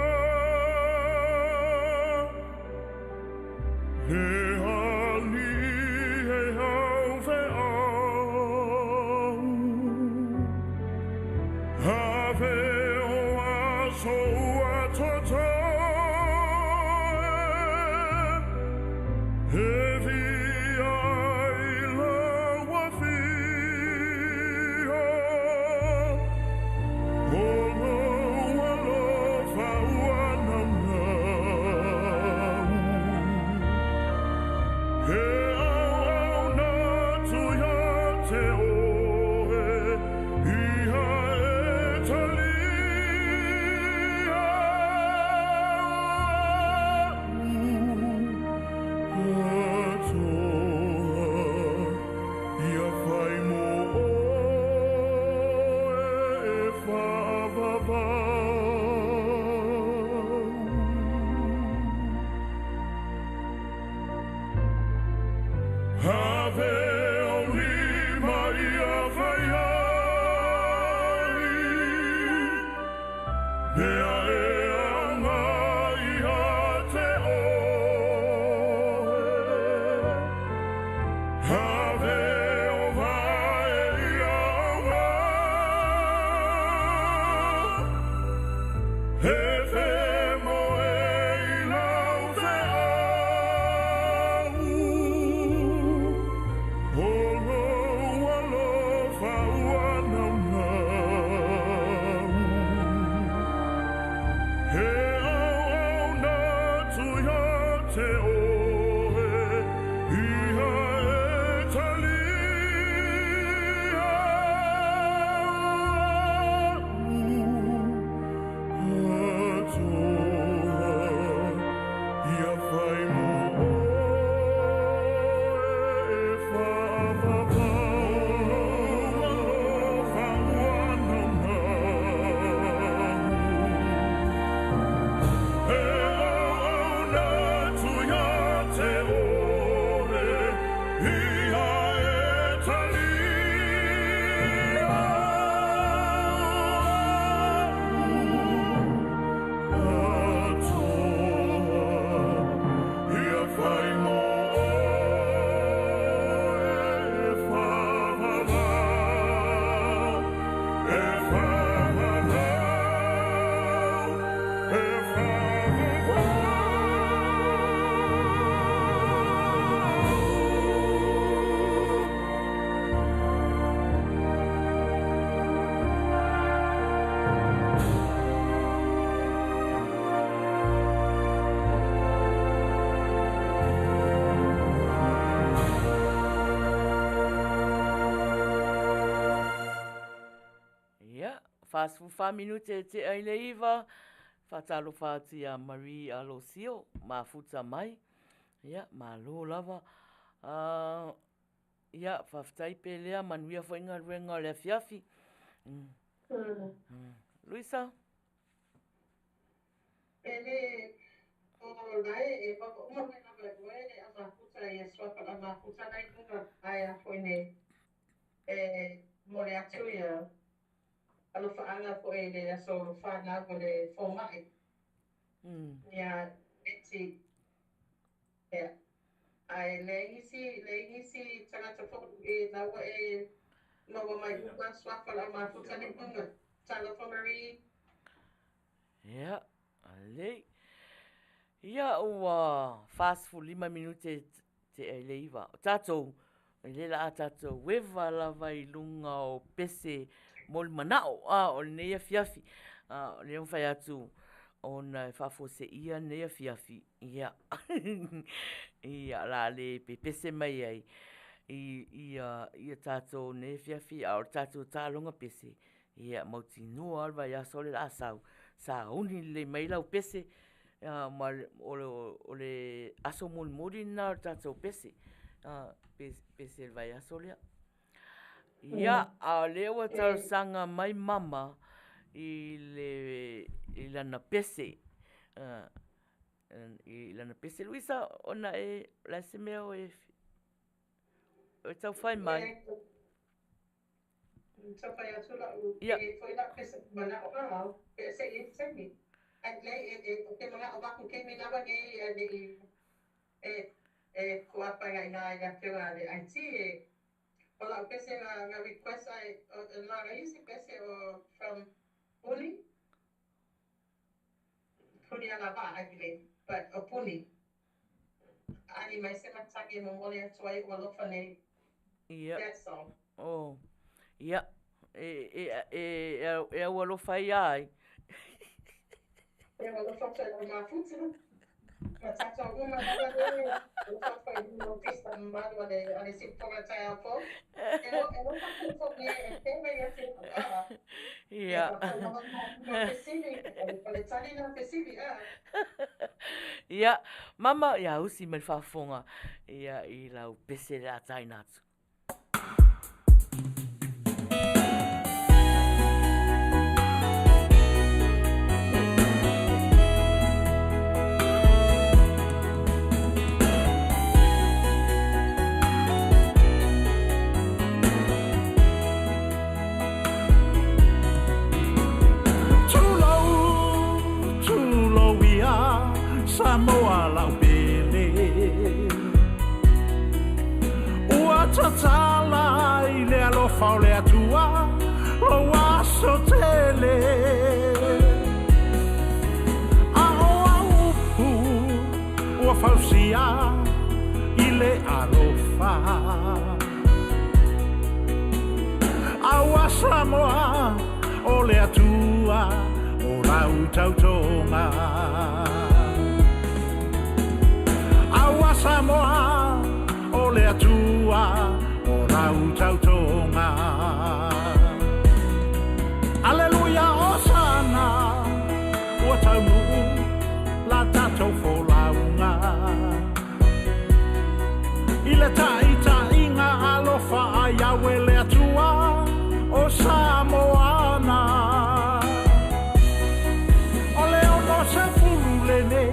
Le alii e haufeau Ave o aso ua totoe E via ai lau afio O lou alofa ua naunau E auauna atu ia te oe Ia e tali. 44 minute e tea i le 9, faatalofa atu ia Marie Alosio, mafuta mai. Ia, malo lava. Ia, faafetai pe lea, manuia foi galuega o le afiafi. Luisa? E le o lae e maua uma mai lava e oe le aumafuta ia suafa o le aumafuta la i luga ae a foi nei e momoli atu ia alofaaga foi i le aso fanau o le fomai ia Beti ia ae leai nisi leai nisi tagata foi e laua e maua mai uma suafa o le aumafuta la i luga. Talofa Marie. Ia, lelei. Ia, ua 45 minute tea i le 9. O tatou, e le la a tatou eva lava i luga o pese mo le manao, a, o lenei afiafi. A, o lea ua fai atu, ona e faafuaseia lenei afiafi, ia, ia, o le a le pepese mai ai i, ia, ia tatou nei afiafi, a o le tatou taaloga pese, Ia, mautinoa lava le vaiaso lea o le a sau, sauni lelei mai lau pese, ma o le aso mulimuli lena o le tatou pese, pese i le vaiaso lea. Ia, a o lea ua talosaga mai mama i lana pese, i lana pese. Luisa, ona e, o le a se mea o e tau fai mai? Tau fai atu la'u, e i ai foi la'u pese mana'o a au, pe se i ai se taimi. Ae leai, e, ou te mana'o avatu i taimi lava nei ae le i, e, e tuu atu ai i ina i le afioga a le IT, e, o la'u pese na, na request ai, o, e manaia se pese o from Puni, Puni Agavaa, I believe, but o Puni. Ali mai se matagi e momoli atu ai ua alofa nei. Ia. That's all. Oh. Ia. E, e, e, e au alofa ai ia ai. E au alofa atu ai lau mafuta. Ma tatou uma lava le alofa atu ai i luma o Ofisa mamalu a le, a le Siufofoga o le taeao fou. E, o, e alofa atu foi e, e pele ia te au, a. Ia. Ia, mama, ia usi mai le faafofoga ia i lau pese le a taina atu. Tulou, tulou ia Samoa lau pele Ua tatala i le alofa o le Atua lou aso tele A o au upu ua fausia i le alofa Aua Samoa o le Atua o lau tautoga Aua Samoa o le Atua o lau tautoga Aleluia Osana ua taunuu la tatou folauga I le taitaiga alofa a Yahweh le Atua o Samoana. O le 60 lenei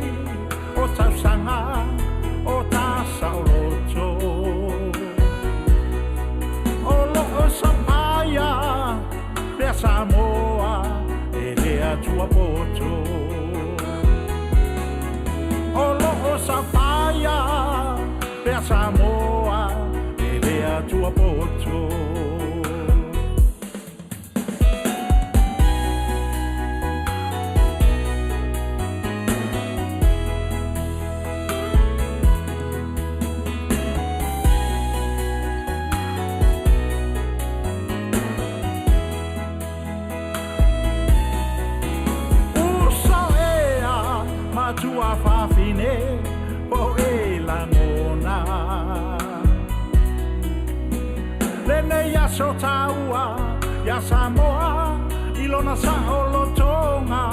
o tausaga o ta saoloto. O loo sapaia pea Samoa e le Atua poto. O loo sapaia pea Samoa e le Atua poto. Uso ea matua fafine po e lagona Lenei aso taua ia Samoa i lona saʻolotoga.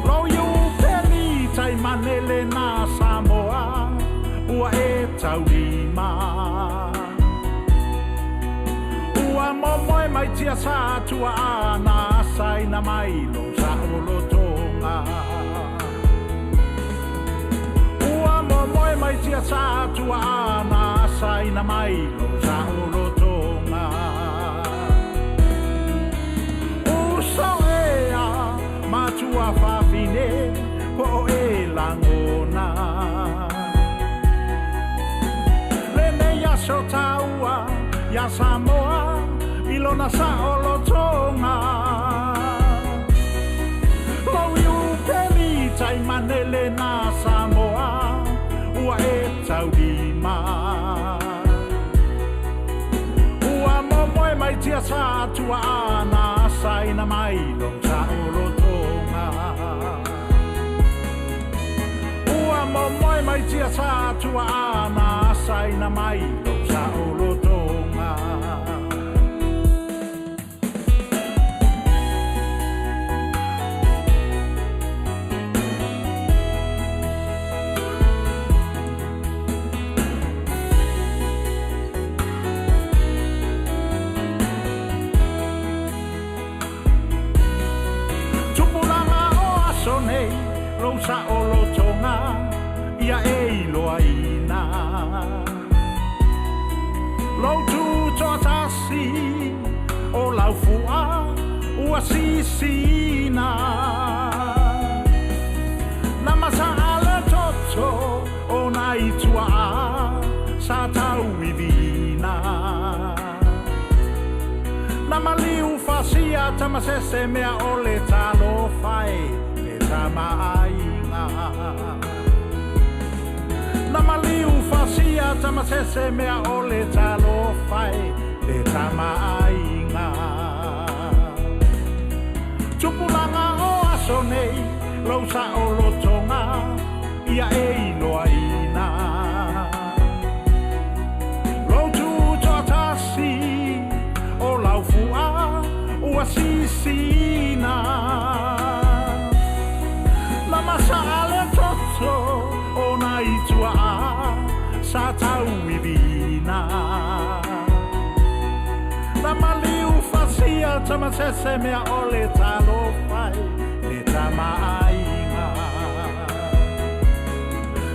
Lou iupeli taimane lenā Samoa ua e taulima. Ua momoe mai tiasa tuaʻa na asaina mai lou saʻolotoga. Ua momoe mai tiasa tuaʻa na asaina mai lou saʻolotoga. Uso ea matua fafine po o e lagona. Lenei aso taua iā Samoa i lona saʻolotoga. Lou iupeli taimane lenā Samoa ua e taulima. Ua momoe mai tiasa tuaʻa na asaina mai lou saʻolotoga. Ua momoe mai tiasa tuaʻa na asaina mai lou saʻolotoga. Tupulaga o aso nei lou saʻolotoga ia e iloaina. Lou tutoatasi o laufuʻa ua sisina. Na masaʻa le toto o nai tuaʻa sa tauiviina. Na maliu fasia tamasese mea o le talofa e le tamaaiga. Na maliu fasia tamasese mea o le talofa e le tamaaiga. Tupulaga o aso nei lou saʻolotoga ia e iloaina. Lou tutoatasi o laufuʻa ua sisina. Na masaʻa le toto o nai tuaʻa sa tauiviina. Na maliu fasia tamasese mea o le talofa e le tamaaiga.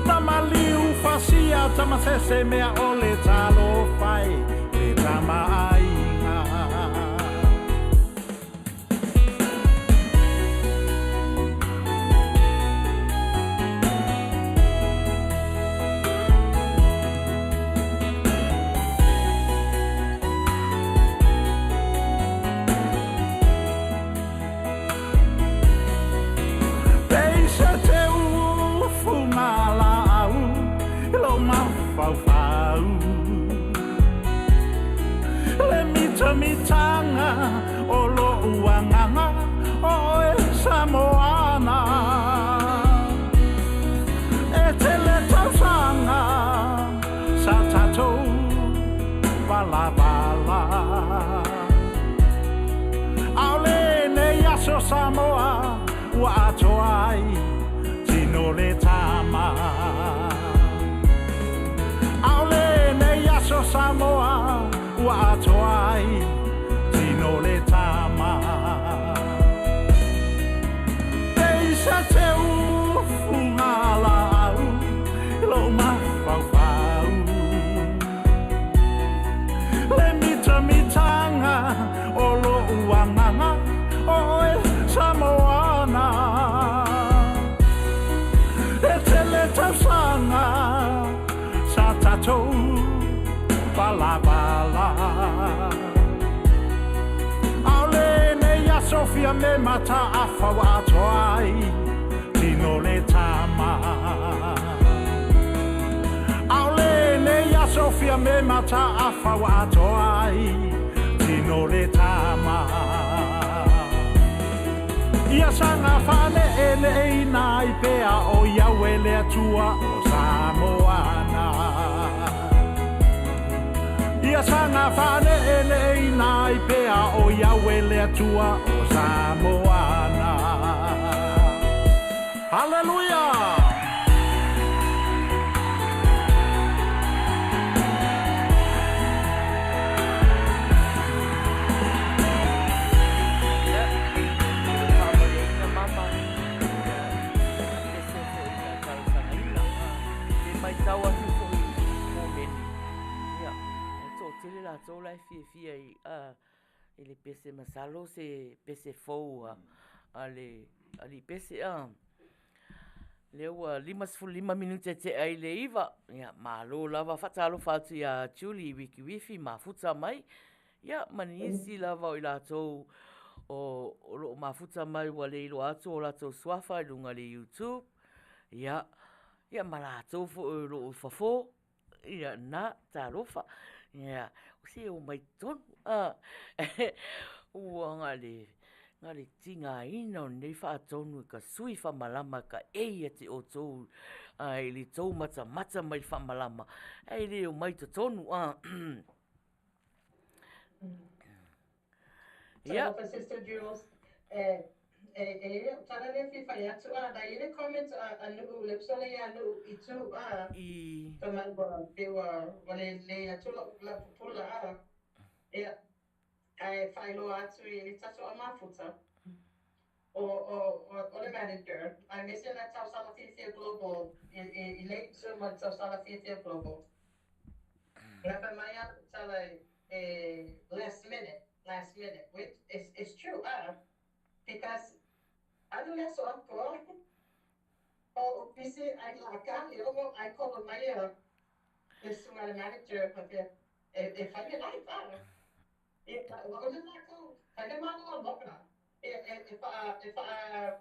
Na maliu fasia tamasese mea o le talofa e le tamaaiga. Peisa te ufuga laau i lou mafaufau. Le mitamitaga o loʻu agaga o oe Samoana. E tele tausaga sa tatou valavala. ʻAʻole nei aso Samoa ua atoa ai tino le tama. ʻAʻole nei aso Samoa ua atoa ai tino le tama. Peisa te ufuga laau i lou mafaufau. Le mitamitaga o loʻu agaga o oe Samoana. E tele tausaga sa tatou valavala. ʻAʻole nei aso Fiame mataafa ua atoa ai tino le tama. ʻAʻole nei aso Fiame mataafa ua atoa ai tino le tama. Ia saga faaneeneeina ai pea o Iaue le Atua o Samoana. Ia Ia saga faaleleeleina ai pea o Iaue le Atua o Samoana. Haleluia! Ia, faamalieina mama, ia, i pese foi na talosagaina. Le matau atu foi i komeni, ia, e toatele latou la e fiafia i, a, i le pese masalo se pese fou a, a le alii pese, a. Lea ua 55 minute tea i le 9, ia, malo lava. Faatalofa atu ia Julie Wikiwifi mafuta mai, ia, ma nisi lava o i latou o, o lo o mafuta mai ua le iloa atu o latou suafa i luga i le YouTube, ia, ia ma latou foi o lo o i fafo, ia na, talofa. Ia, se omai tonu, a, ua na o le, na o le tigaina o lenei faatonu e ka sui faamalama ka ei ia te outou i le tou matamata mai i le faamalama, ae le omai i totonu. Ia. Talofa Sister Jules, e e e i ai a'u tala lea e fia fai atu a na i ai le comment a a Nu'u le uso lea ia Nu'u i tu a I. fai mai ua pei ua ua le lelei atu la'u la'u pupula a ia ae faailoa atu i le tatou au mafuta o o o le manager aemaise le Tausaga Fiafia Global i i i late Zoom o le Tausaga Fiafia Global. Na fai mai a lau tala e last minute, last minute, which is is true ah because alu le aso atoa o o busy ai la ka i ogo ai call mai a le susuga i le manager faapea e e fai le live ah ia ua ule matou fai le malologa e e e faa e faa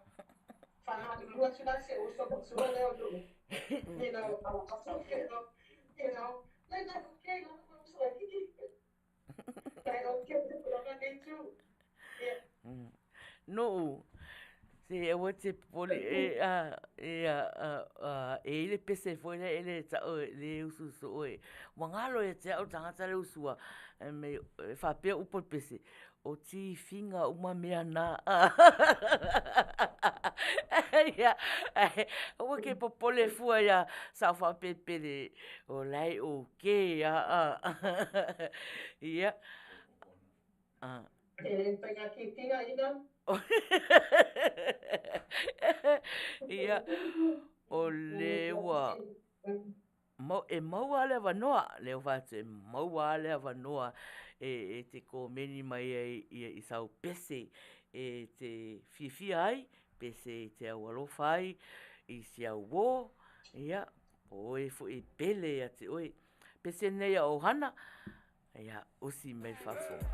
faamalulu atu la i si ou uso matua lea o Nu'u you know you know like like okay Nu'u, se aua e te popole e a e a a e i ai le pese foi lea e le ta'u e le usu soo e ua galo ia te a'u le tagata lea e usua ae fai mai e faapea upu o le pese, o tifiga uma mea na. Ia, aua e te popole fua iā Sao Faapepele, o la e okay lava. Ia. E le mafai ona tifiga ina. Ia, o le ua e maua lava le avanoa, lea ua fai atu e maua lava le avanoa e te komeni mai ai i sau pese e te fiafia ai, pese e te aualofa ai i si au uō, ia, po o oe foi e pele ia te oe. Pese lenei a ʻOhana, ia, usi mai le faafofoga.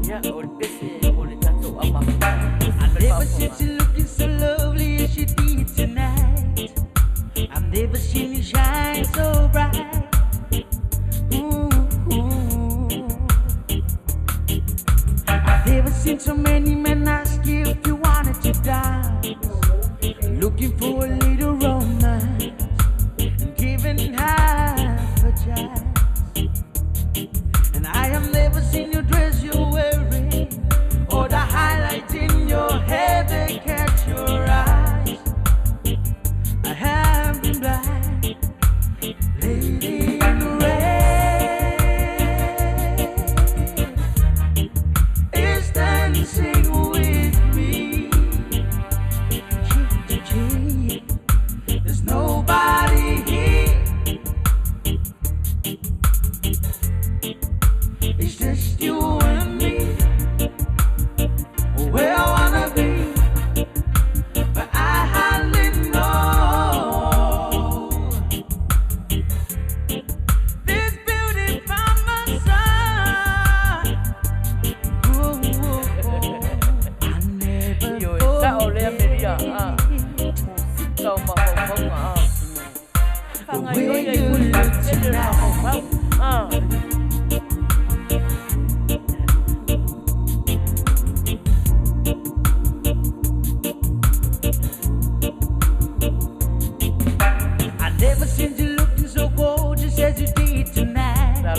Ia, o le pese mo le tatou au mafuta. I've never seen you looking so lovely as you did tonight. I've never seen you shine so bright. Ooh, ooh. I've never seen so many men ask you if you wanted to dance. Looking for a little romance and giving half a chance. And I have never seen your dress you're wearing or the highlights in your hair that catch your eyes. I have been blind, lady in red is dancing with me, cheek to cheek. tonight. I never seen you looking so gorgeous as you did tonight. I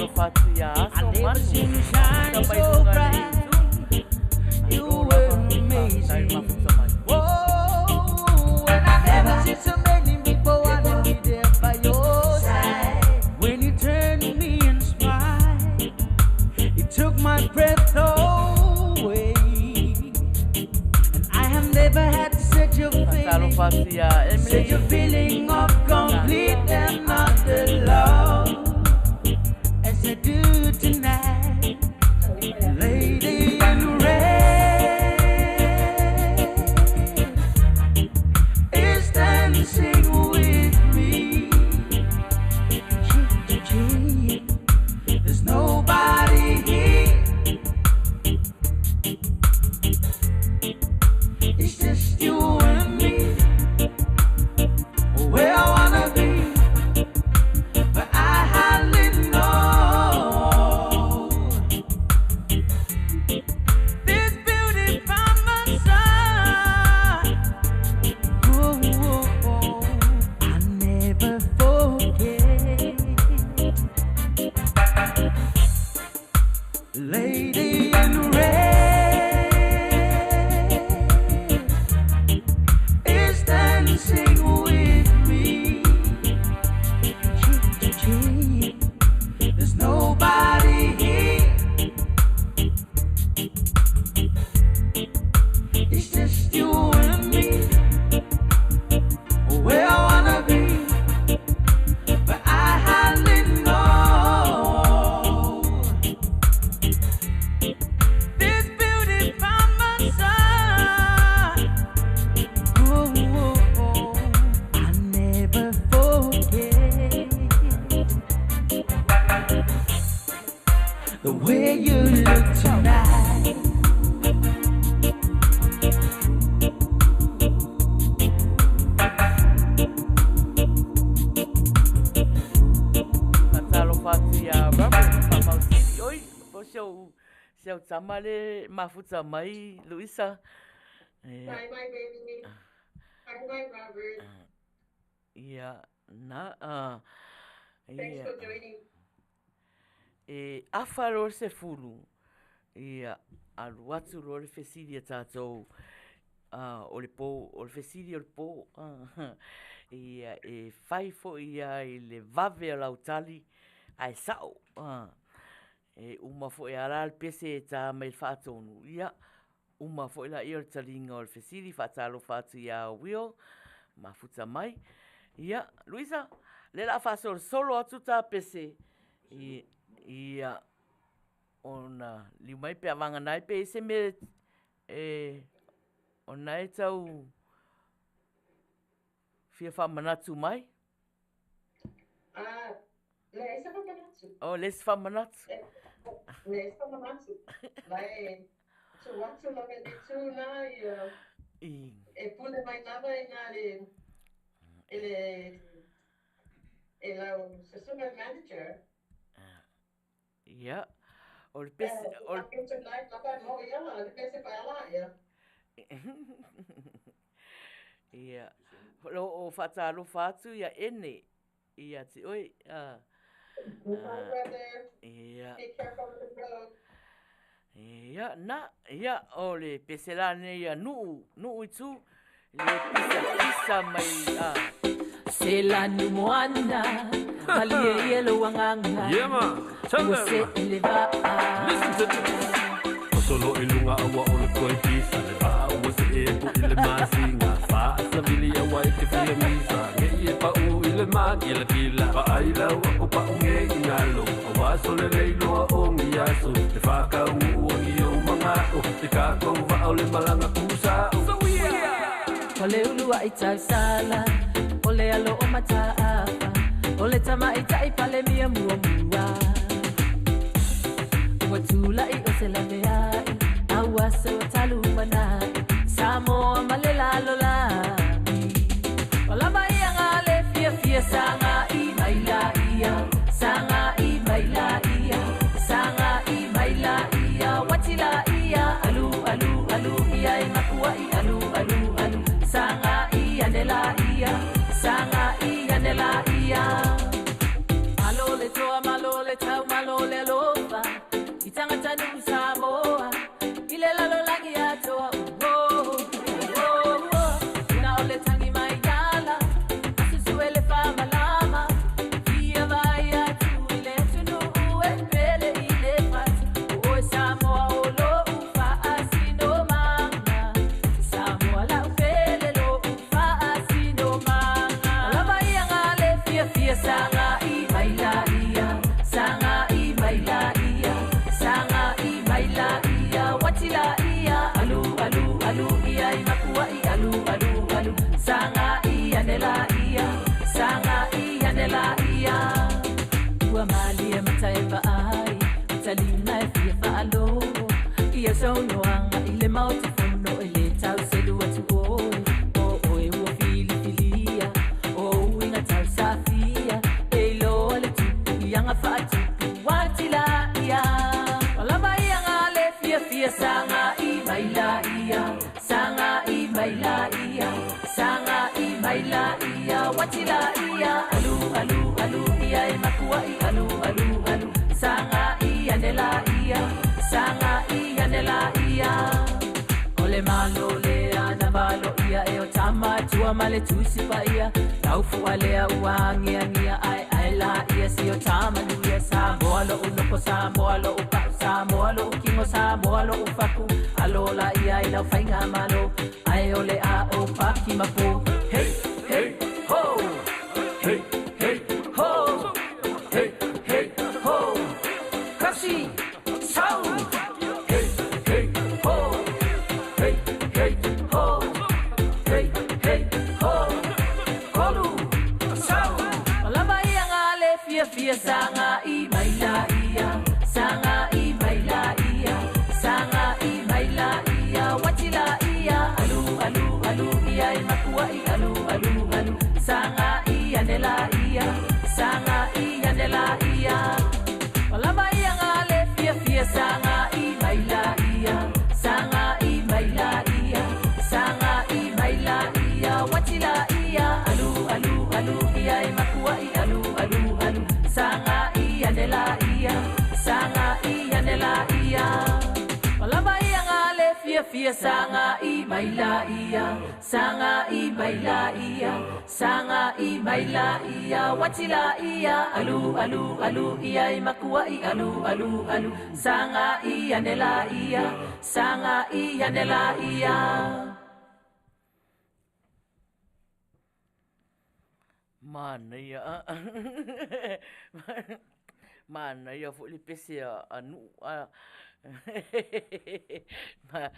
never seen you shine so bright. You were amazing. Whoa, and I never seen so many people wanna be there by your side. When you turned to me and smiled, it took my breath away. And I have never had such a feeling, such a feeling of complete and utter love as I do tonight. Lady in red is dancing with me. Cheek to cheek, there's nobody here. It's just you and me. Where I wanna be, but I hardly know. This beauty by my side. Oh, oh, oh, I never forget. Lady in red is dancing with me. Cheek to cheek, there's nobody here. It's just you and me. Where I wanna be, but I hardly know. This beauty by my side. Oh, oh, oh, I never forget the way you look tonight. Faatalofa atu iā Robert Faamausili. Oi, po si au, si au tama le mafuta mai, Luisa. Ia. Bye bye baby. Bye bye Robert. Ia, na, uh, Thanks ia. for joining. E afa loa le sefulu, ia, alu atu loa le fesili a tatou, uh, o le pō, o le fesili o le pō, uh, ia, e fai foi ia i le vave o lau tali, ae sa'o, uh, e uma foi a la le pese e tā mai le faatonu, ia, uma foi laia o le taliga o le fesili, faatalofa atu iā Will, mafuta mai. Ia, Luisa, lea o le a faasolosolo atu ta pese, ia, ona liu mai pe a vagana ai pe i ai se mea e, o lena e tau fia faamanatu mai. Ah, leai se faamanatu. Oh, leai se faamanatu. Leai se faamanatu. Lai tuu atu lava i le itu na ia e pule mai lava i na le i le i lau susuga manager. Ia. O le pese o le Ia. O lo o faatalofa atu ia Ene ia te oe. Ia. Ia, na, ia, o le pese la nei a Nuu, Nuu i tu, le pisa pisa mai a. Se lanu moana, malie ia lou agaga. Yeah, man. Tell Ua them. se i le vaa. Listen to this. Solo i luga aua o le koe pisa Le vaa ua se e ku i le masiga Faa savili aua e te fia misa Nge i e pau i le magi le kila Vaai lau ako pau nge i ngalo Aua sole le iloa o ngi aso Le whakau ua i o mangao Te kākou vaa o le malanga kusao O le ulu ai tausala, o le alo o mataafa, o le tamaitai pale mia muamua. Ua tula'i o se laveai, a ua se o talu manai, Samoa ma le lalolagi. O lava ia ngā le fiafia sagai mai la ia, mai la ia, wati la ia, alu alu alu ia e makuai alu alu alu, sanga ia ne la ia, sanga ia ne la ia. Malo le toa, malo le tau, malo le alofa, i tangata nuu Samoa, i le lalolagi atoa, oh, oh, oh. Na o le tangi mai ala, asusu e le whamalama, fia vai atu i le atunuu e pele i le fatu, o oe Samoa o lou faasino manga, Samoa lau pele lou faasino manga. Lava ia ngā le fia fia sanga i mai la ia, sanga i mai la ia, sanga i mai la ia, wati la ia, alu alu alu ia i makua i alu alu alu, sanga i ane la ia, sanga i ane la ia. Ua malie mata e vaai, utalima e fia whaalogo, ia saunoanga i le maota fono e le tau selu atu oe, o oe ua filifilia, o uiga tau safia, e iloa le tupu i aga faatupu wati la ia. O lava ia ngā le fia fia sanga i mai la ia, sanga i mai la ia, sanga i mai la ia, wati la ia, alu alu alu ia e makua i alu alu alu, sanga i ane la ia, sanga i ane la ia. O le malo le ana valo ia e o tama tua ma le tusi pa ia, lau fua lea ua angia angia ai ai la ia si o tama nuia, Samoa lo unoko, Samoa lo upau, Samoa lo ukingo, Samoa lo ufaku, alo la ia i lau whainga malo, ai o le a o paki mapu. Hey, hey, ho! Hey, hey, ho! Hey, hey, ho! Kasi, sau! Hey, hey, ho! Hey, hey, ho! Hey, hey, ho! Kolu, sau! O lava ia ngā le fia fia sanga i mai la ia, sanga i mai la ia, sanga i mai la ia, wati la ia, alu alu alu ia e makua i alu alu alu, sanga i ane la ia, sanga i ane la ia. O lava ia ngā le fia fia sanga i mai la ia, sanga i mai la ia, sanga i mai la ia, wati la ia, alu alu alu ia e makua i alu alu alu, sanga i ane la ia, sanga i ane la ia. O lava ia ngā le fia fia sanga i mai la ia, sanga i mai la ia, sanga i mai la ia, wati la ia, alu alu alu ia e makua i alu alu alu, sanga i ane la ia, sanga i ane la ia. Manaia. Manaia foi le pese a nuu a. Ma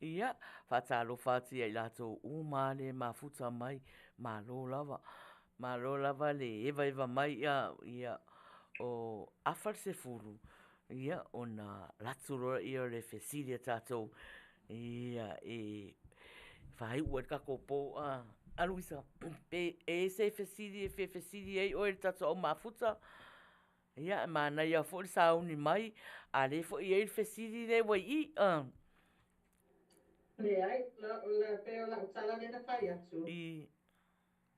ia faatalofa atu ia i latou uma le mafuta mai, malo lava. Malo lava le evaeva mai ia, ia o afa le sefulu, ia ona latu loa ia o le fesili a tatou, ia e faaiu ai le tatou po a. A Luisa, pe e i ai se fesili e fia fesili ai oe i le tatou au mafuta? Ia, e manaia foi le sauni mai, a lea foi e i ai le fesili lea ua i i. Leai, la, pei o lau tala lea na fai atu. I.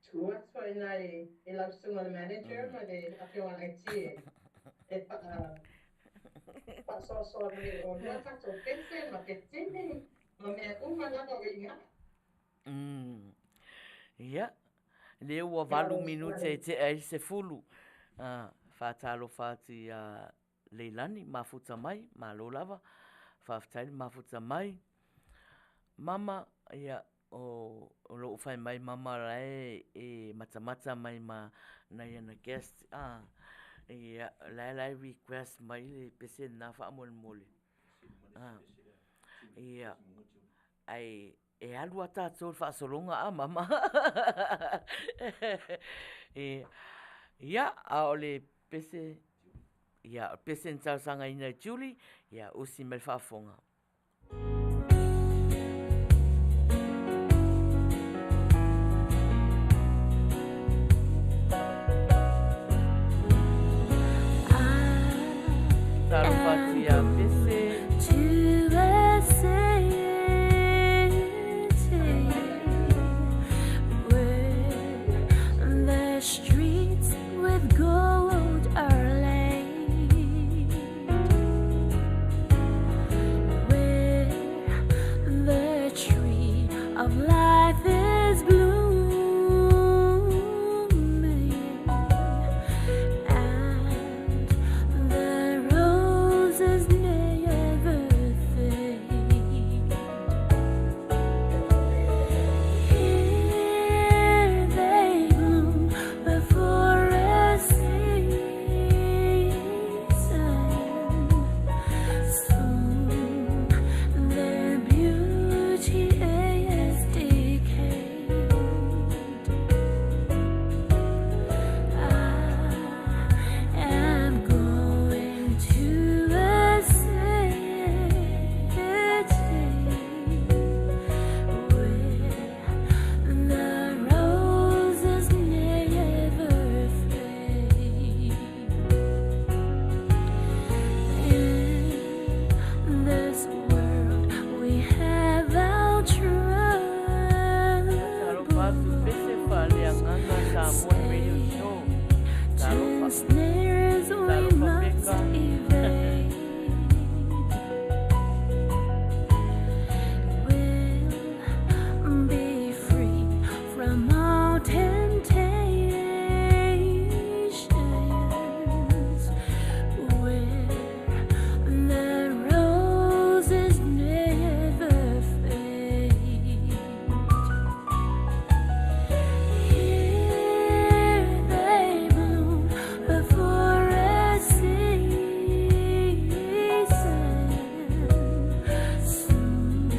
Tuu atu ai nai i lau susuga le manager ma le afioga i le IT e faasoasoa mai e oulua tatou pese ma petini ma mea uma lava o i ina. Ia, lea ua 8 minute e tea ai le 10. Faatalofa atu ia Leilani, mafuta mai, malo lava. Faafetai le mafuta mai. Mama, ia, o lou fai mai mama la e matamata mai ma nai ana guest, ia, la e request mai le pese lena faamolemole. Ia, ai e alu a tatou i le faasologa a mama. Ia, a o le pese, ia, o le pese na talosagaina e Julie, ia, usi mai le faafofoga. Talofa atu ia Pese. Samoan Radio Show. To Talofa. snares we Talofa must Peka. evade. We'll be free from all temptations. Where the roses never fade. Here they bloom before a season. Soon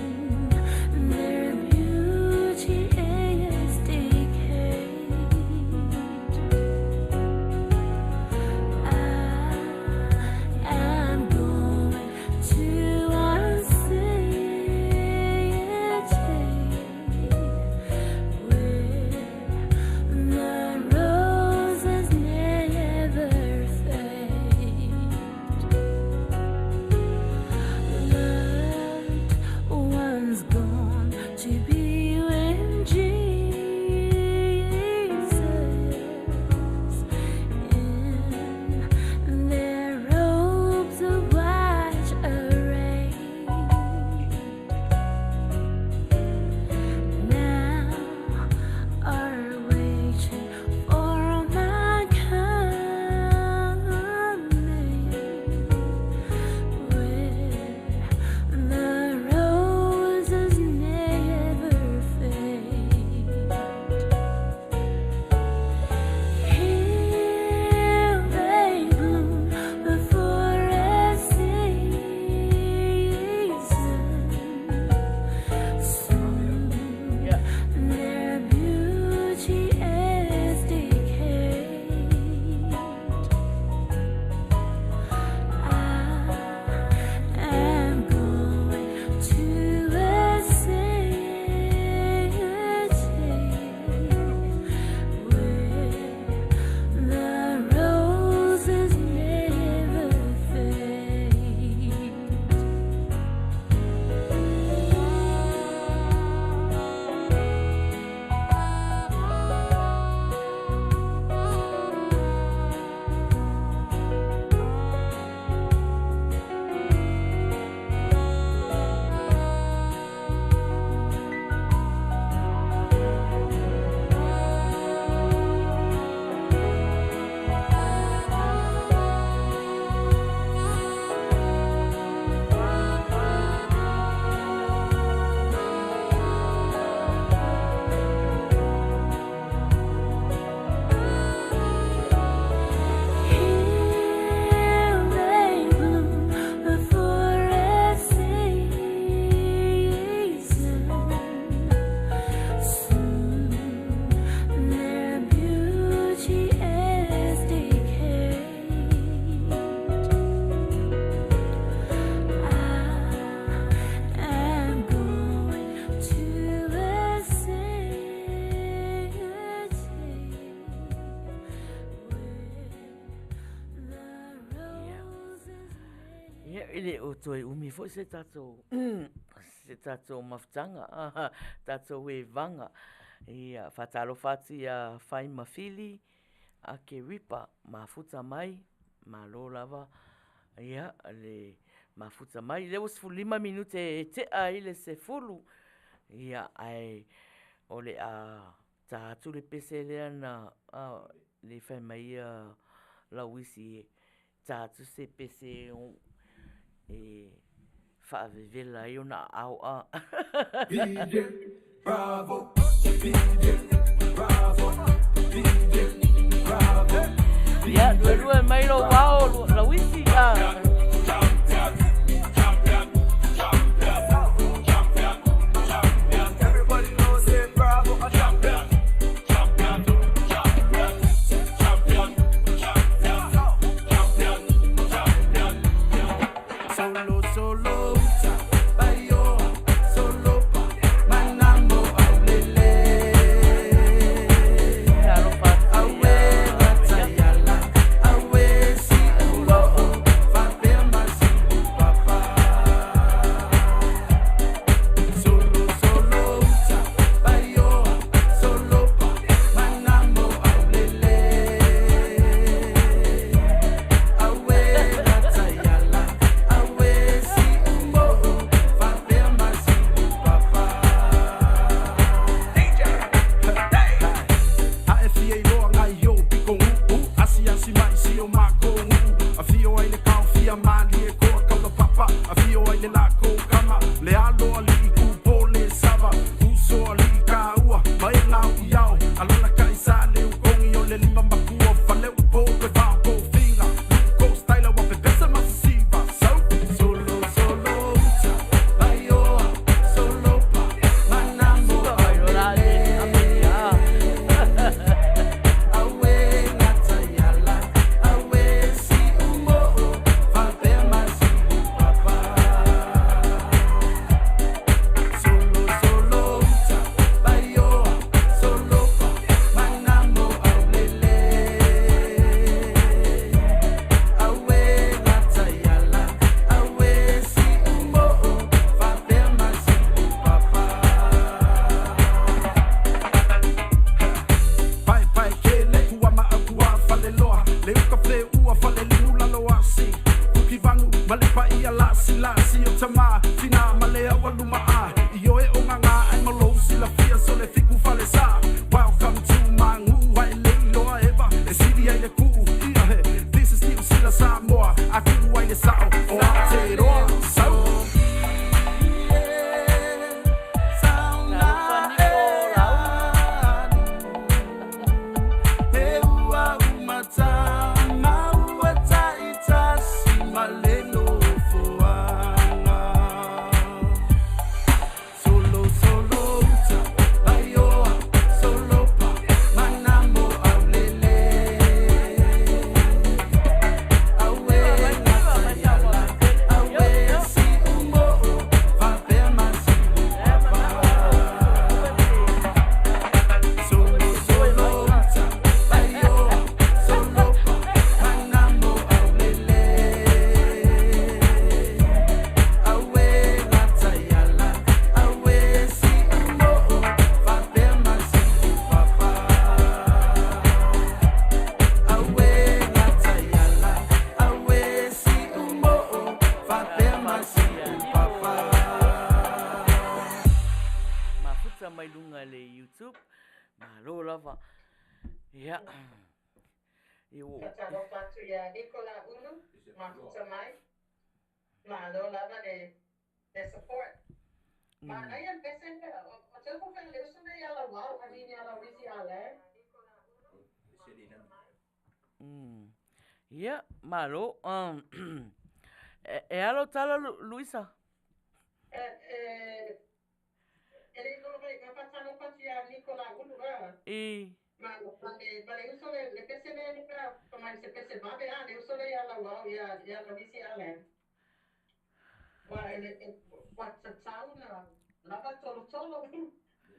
their beauty is decayed. I am going to a city where the roses never fade. Loved ones gone to be with Jesus in their robes of white array. Now are waiting for my coming, where the roses never fade. Here they bloom before a season. Soon their beauty is decayed. I am going to a city where the roses never fade. Here they bloom before a season. Soon their beauty is decayed. I am going to a city where the roses Ia, e le o toe umi foi se tatou se tatou mafutaga tatou evaga. Ia, faatalofa atu ia Fai ma Fili, Ake Ripa, mafuta mai, malo lava, ia, le mafuta mai. Lea ua 15 minute e tea ai le 10, ia, ae o le a ta atu le pese lea na le fai mai ia Lauisi e ta atu se pese e faavevela ai ona aao a. DJ Bravo, DJ Bravo, DJ Bravo. Ia, luelue mai lou ao, Lauisi a. Everybody knows that Bravo a champion. Champion, champion, champion, champion, champion, champion. Solo, solo, bayo, solo pa, manambo aulele. Talofa atu Awe ia batayala, awe si ulo, fa mafuta mai luga i le YouTube. Malo lava. Ia. Ia ua. Faatalofa atu ia Nicola Ulu, mafuta mai. Malo lava le le support. Manaia le pese lea. O te upu fai le uso nei ia Lauao, I mean ia Lauisi Alain. Ia, malo. E a lau tala Luisa? E, e, e le iloa mai, ma faatalofa atu ia Nicola Ulu a. I. Ma, ma le, ma le uso le, le pese lea lea, fa mai se pese vave a, le uso lea ia Lauao, ia, ia Lauisi Alain. Ua, e le, e, ua tatau na lava tolotolo.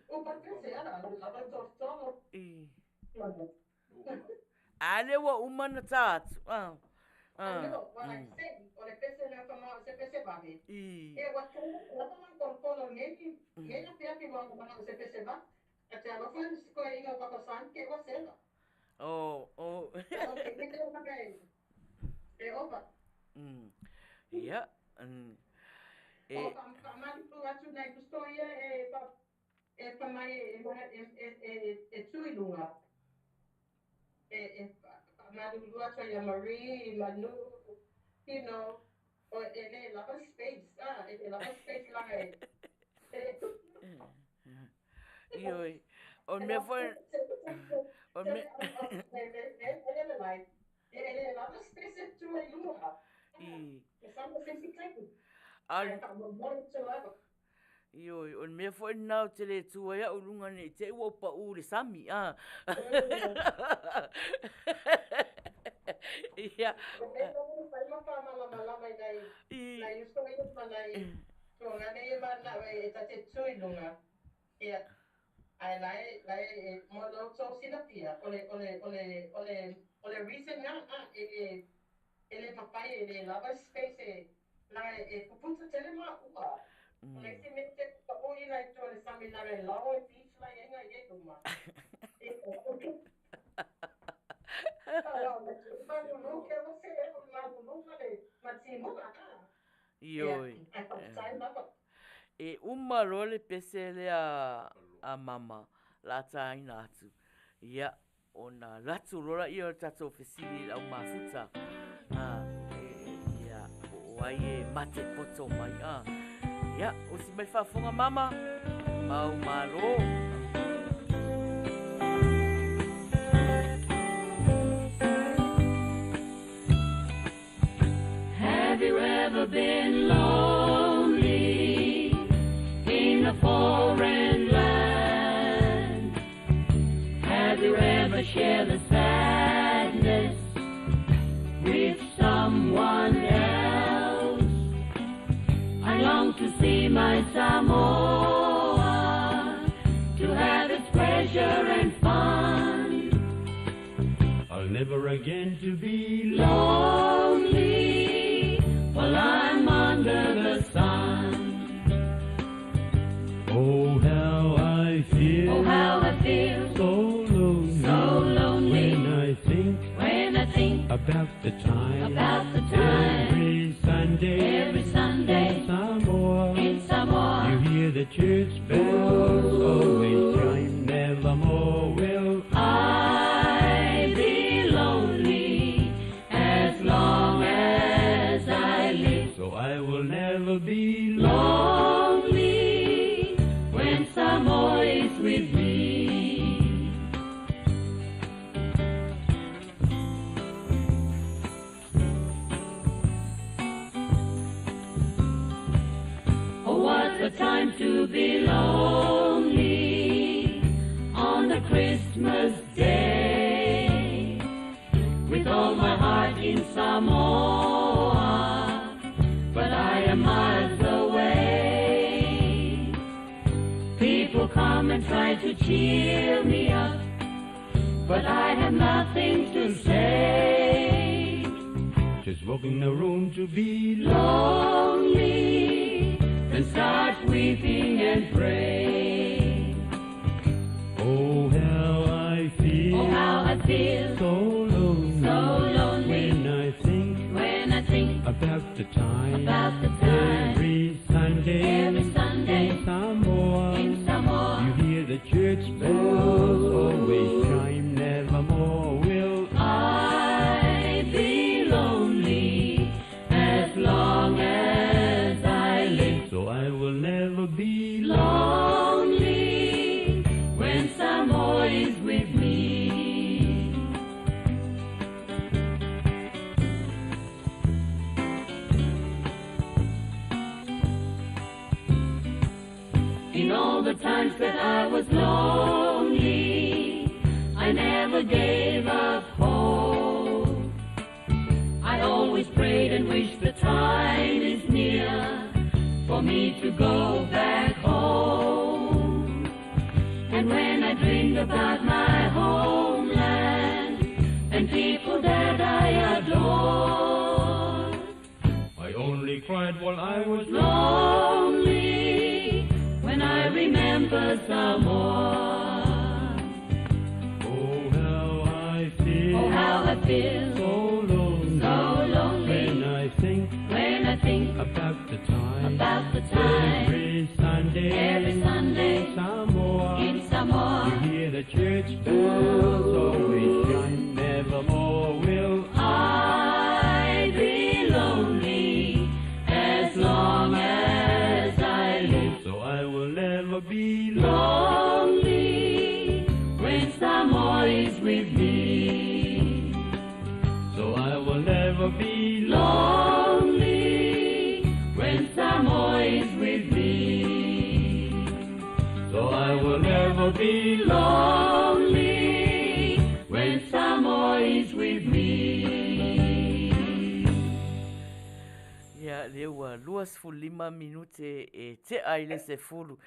Upa pese a, lava tolotolo. I. A lea ua uma ona ta atu. Ah. Ah. O le pese lea fa se pese vave. I. E ua tu lava mai tolotolo nei, nei na pia pi ua mana se pese va. A te alofa ni ko inga pa ko san ke ua sela. Oh, oh. O ke ke te e ova. Ia. E. O fa malu atu nei kusto ia e pa e pa mai e e e e tu i lunga. E e malulu atu ia Marie, Manu, you know, o e le lava space, ah, e le lava space laga e. Ioe. O le mea foi... O le mea... E le lava space e tu i lunga. I. E sa mo se si kai. A... E ka mo mo te lava. Ioe, o le mea foi lena ou te le tu ai au i luga nei te i ua ou pau i le sami, a. Ia. O mea lava fai ma faamalamalama i nai, nai uso ia ma nai tuagane ia ma nao e ta te tu i luga. Ia, ae la e, la e, mo lo outou silafia, o le, o le, o le, o le, o le reason na, a, e le, e le mafai, e le lava space e, la e puputa tele maua. O le isi mea te pau i nai tua le sami laga e lao e beach la e nga i e luma. E, malulu ke o se e malulu ma le ma timuga a. Ioe. Ia, ai lava. E uma loa le pese lea a mama la taina atu. Ia, ona alu atu loa lea o le tatou fesili i le au mafuta. A, e, ia, po o ai e mate poto mai. A, ia, usi mai le faafofoga mama, mau malo. Have you ever been lonely in a foreign land? Have you ever shared the sadness with someone else? I long to see my Samoa, to have its pleasure and fun. I'll never again to be lonely while I'm under the sun. Oh, how I feel. Oh, how I feel. So lonely. So lonely. When I think. When I think. About the time. About the time. Every Sunday. Every Sunday. In Samoa. In Samoa. You hear the church bells always chime. Nevermore will I be lonely as long as I live. So I will never be lonely when Samoa is with me. Oh, what a time to be lonely on the Christmas day. With all my heart in Samoa, but I am miles away. People come and try to cheer me up, but I have nothing to say. Just walk in the room to be lonely, then start weeping and pray. Oh, how I feel. Oh, how I feel. So lonely. So lonely. When I think. When I think. About the time. About the time. Every Sunday. Every Sunday. In Samoa. In Samoa. You hear I will never be lonely when Samoa is with me. In all the times that I was lonely, I never gave up hope. I always prayed and wished the time is near for me to go back home. And when I dreamed about my homeland and people that I adore, I only cried while I was lonely when I remember Samoa. Oh, how I feel. Oh, how I feel. So lonely. So lonely. When I think. When I think about the time. About the time. Every Sunday. Every Sunday. In Samoa. In Samoa. You hear the church bells always chime. Nevermore will I be lonely as long as I live. So I will never be lonely when Samoa is with me. So I will never be lonely when Samoa is with me. So I will never be lonely when Samoa is with me. Ia, lea ua 25 minute e tea i le 10.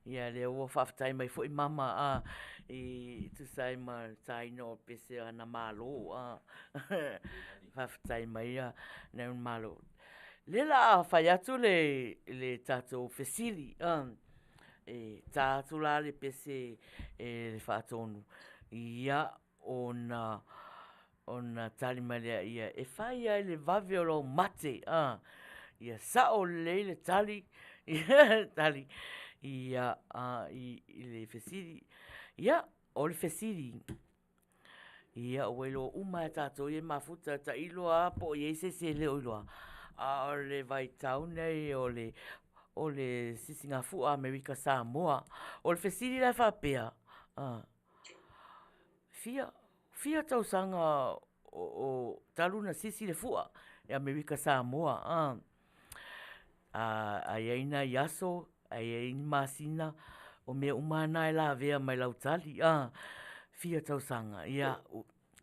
Ia, lea ua faafetai mai foi mama a i tusa ai ma le taina o pese ana malo a. Faafetai mai a nai ona malo. Lea la a fai atu le le tatou fesili a e ta atu la le pese e le faatonu. Ia, ona ona tali mai lea ia, e fai ai le vave o lou mate, a. Ia sao lelei le tali, tali ia a i i le fesili. Ia, o le fesili, ia ua iloa uma e tatou ia mafuta tailo lava po o i ai se isi e le o iloa, a o le vaitau nei o le o le sisigafua a Amerika Samoa. O le fesili la e faapea, a, fia fia tausaga o o talu ona sisi le fua i Amerika Samoa, a. A i ai nai aso, a i ai ni masina, o mea uma lava na e lavea mai lau tali, a, fia tausaga. Ia,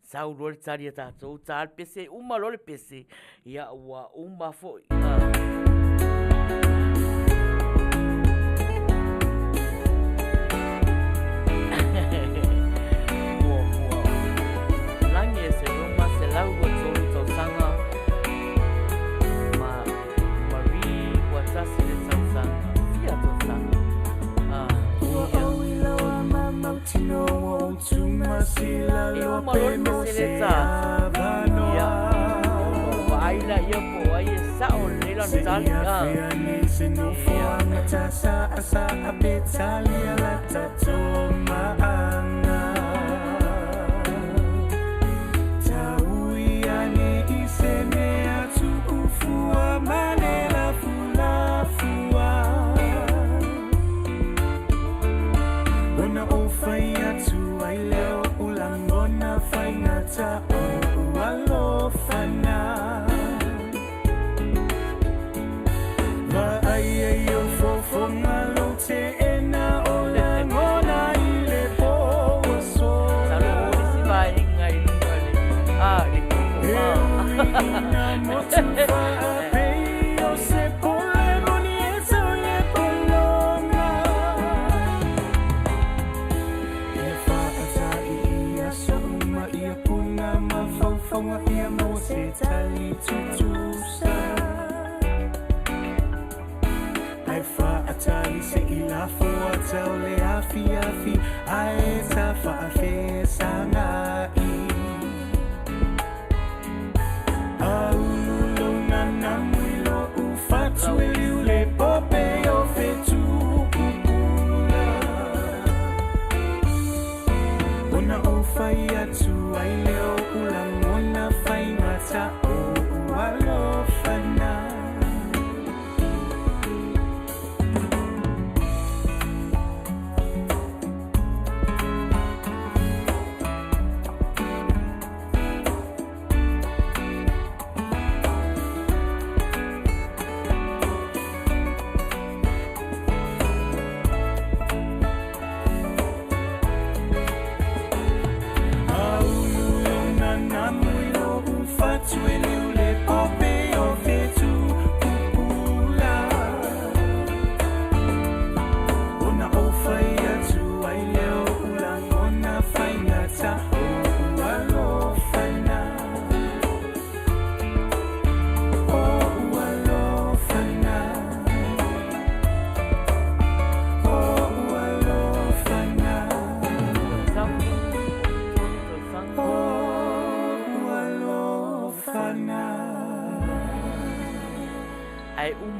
sau loa le tali a tatou, ta le pese, uma loa le pese, ia ua uma foi. Muamua, lagi e se Roma 123 tausaga ma Marie ua tasi le tausaga, fia tausaga. Ah, E uma loa le pese lea e ta atu. Ia, ona ou vaai laia po o ai e sao lelei lana tali. Ah. Ia. Masalo o isi vaega i luga i le, ah, i le koko, ah.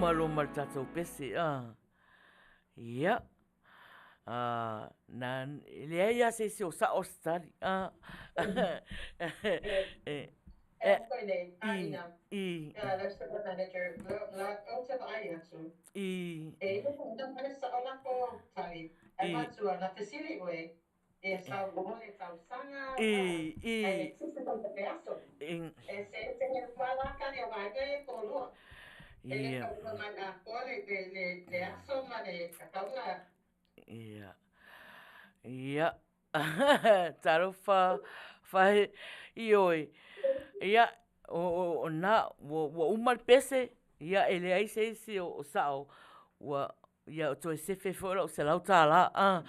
Uma loa ma le tatou pese, a. Ia. Na, e leai lava se isi o sa'o se tali, a. E, E koe nei, i, i. I. I. I, i. I. Ia. Ia. Ia. Talofa fae ioe. Ia, o na, ua uma le pese, ia e leai se isi o sa'o, ua, ia o toe sefe foi la'u $100, a.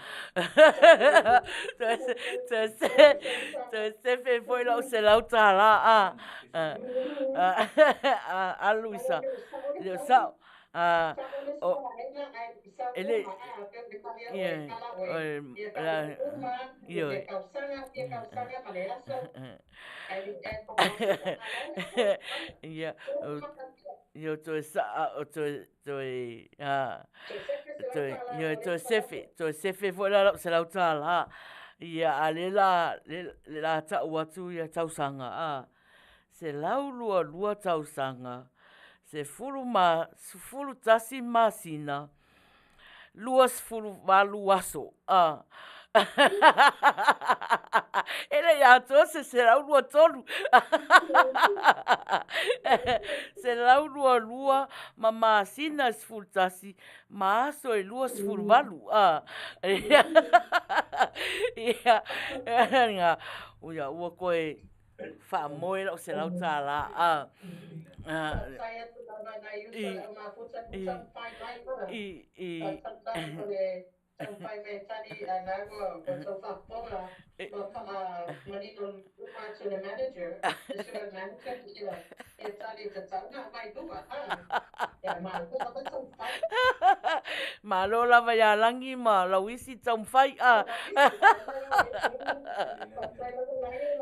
Toe sefe foi la'u $100, a. Alu i sa, le o sa'o. O, e le, ia, o, ioe. Ia, ia toe sa'a, o toe, toe, a, toe, ia, toe sefe, toe sefe foi la la'u $100. Ia, a o lea la, le la ta'u atu ia tausaga, a, 122 tausaga, 11 masina, 28 aso. A. E le i atoa se 123. 122 ma masina 11 ma aso e 28. A. Ia, ia, ia, ua koe faamoe la'u $100. A. I, i, i, Malo lava iā Lagi ma lau isi taumafai, a.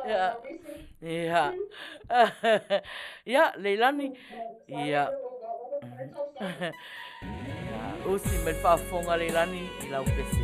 Ia. Ia. Ia, Leilani. Ia. Ia, usi mai le faafofoga Leilani i lau pese.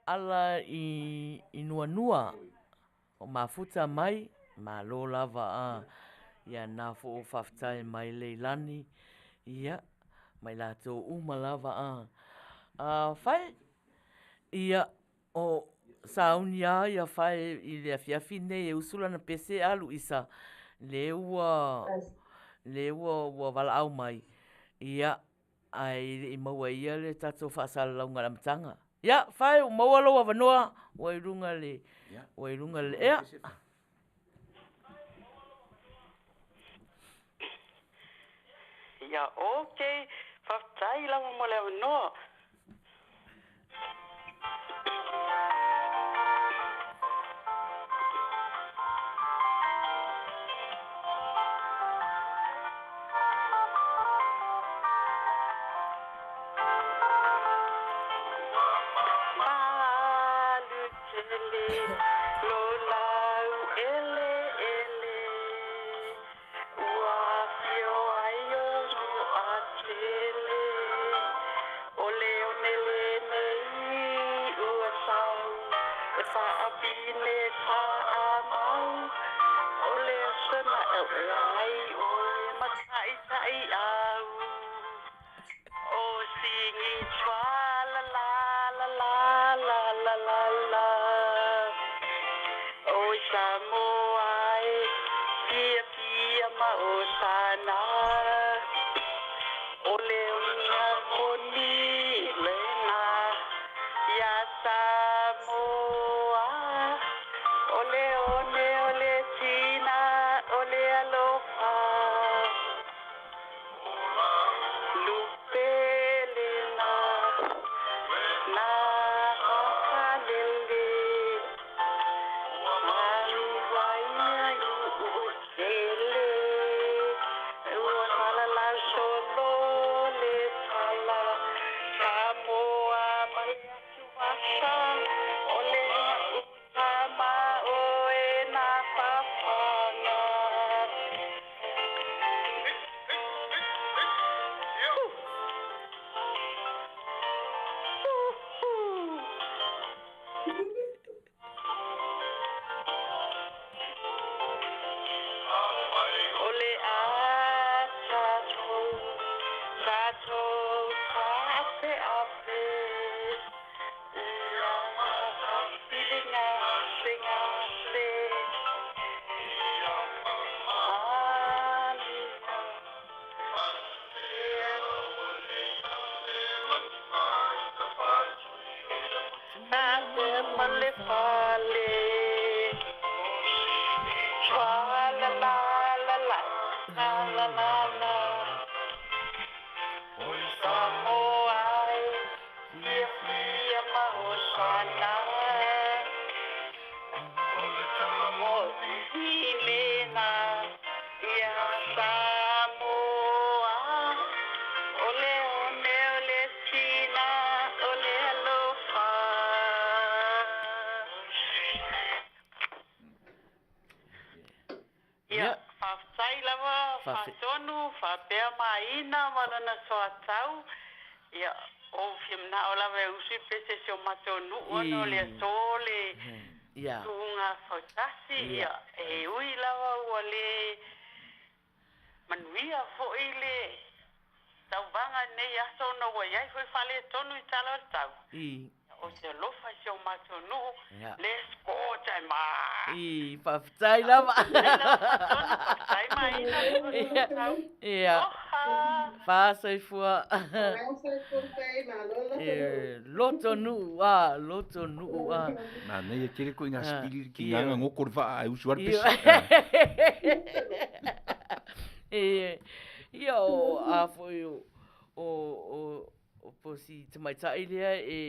ala i i Nuanua o mafuta mai, malo lava a. Ia na fo o faafetai mai Leilani, ia, ma i latou uma lava a. A Fae, ia, o sauni lava ia Fae i le afiafi nei e usu lana pese a Luisa, le ua, le ua ua valaau mai, ia, ae e le i maua e ia le tatou faasalalauga i le amataga. Ia, Fae, ua maua lou avanoa, ua i luga le, ua i luga le ea. Ia, okay. Faafetai lava mo le avanoa. Malu tele lo lau eleele Ua afio ai o Nuuatele O le one lenei ua sau E faapine faaamau O le aso na ai oe ma taitaiau O sigi la la la la la la la la O Samoa e fiafia ma osana O le ona moni lena ia Samoa O le one o le tina o le alofa Lupe lena na hakalele Ua salalau solo le tala Samoa ma le atuvasa O le uta ma oe na fafaga O le a tatou, tatou faapeape Ia filigasegase Ave ma le fale Fa la la la la la la la la Samoa e fiafia ma osana Mo i lena ia Samoa O le one o le tina o le alofa Ia, faafetai lava, faatonu, faapea Maina ma lona soatau. Ia, ua ou fia manao lava e usu i pese si o matou nuu ona o le aso le tuuga fautasi. Ia, e ui lava ua le manuia foi le tauvaga i lenei aso ona ua i ai foi faaletonu i tala o le tau. Ou te alofa i si o matou nuu, let's go Taima! I, faafetai lava. Faafetai Maina. Ia. Fa soifua. Loto nuu a, loto nuu a. Manaia tele koe ngā sipili ki ngā ngoko le vaa ai usu ara pese. Ia o a foi o o o po si tamaitai lea e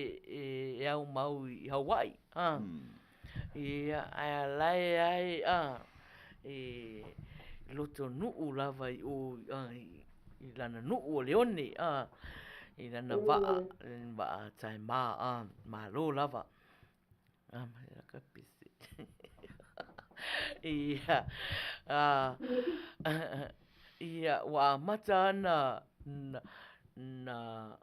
e au mau i Hawaii a. Ia ae alae ai a e loto nuu lava i o i lana nuu o Leone a i lana vaa, vaa taima a malo lava. A mai la ka pese. Ia a ia ua amata ana na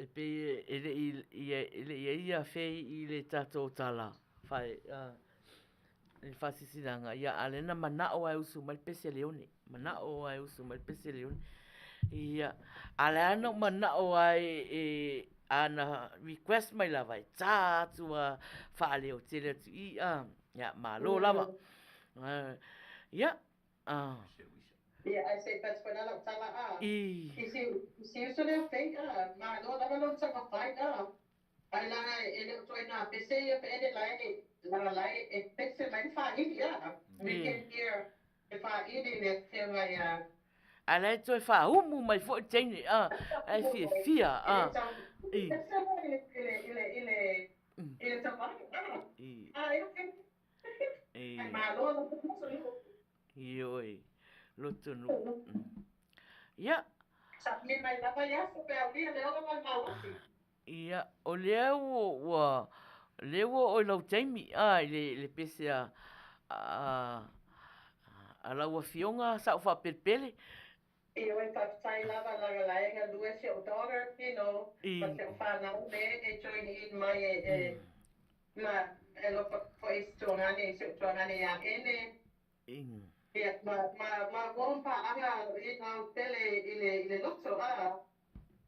E pei e le i ia e le i ai ia Fei i le tatou tala fae i le faasilasilaga, ia a o lea na manao lava e usu mai le pese a Leone, manao lava e usu mai le pese a Leone. Ia, a o lea lava na ou manao lava e a na request mai lava, e ta atu lava faaleotele atu i i, a. Ia, malo lava. Ia, Ia, ae se i fai atu foi la lau tala a. I si, i si uso lea o Fei a, malo lava lona taumafai a. Ai leaga e le o ituaiga pese ia pe ene la e, leaga la e pese mai le faaili a. We can hear le faaili le afioga ia. Ae la e toe faaumu mai foi le teine a, ae fiafia a. E le tau pese mai i le, i le, i le, i le taumafai a. A, e okay. Ai malo lava lotonuu. Ioe, lotonuu. Ia. Submit mai lava i aso pe aulia le ola ma le malosi. Ia, o lea ua, ua, lea ua oo i lau taimi, a, i le, le pese a, a, a lau afioga sa ou faapelepele. Ioe, faafetai lava leaga la e galue si ou daughter, you know, ma si ou fanau le e join in mai e, e, ma e alofa foi i si tuagane, i si ou tuagane ia Ene. Ia, ma, ma, ma ua o paaga you know, tele i le, i le loto, a,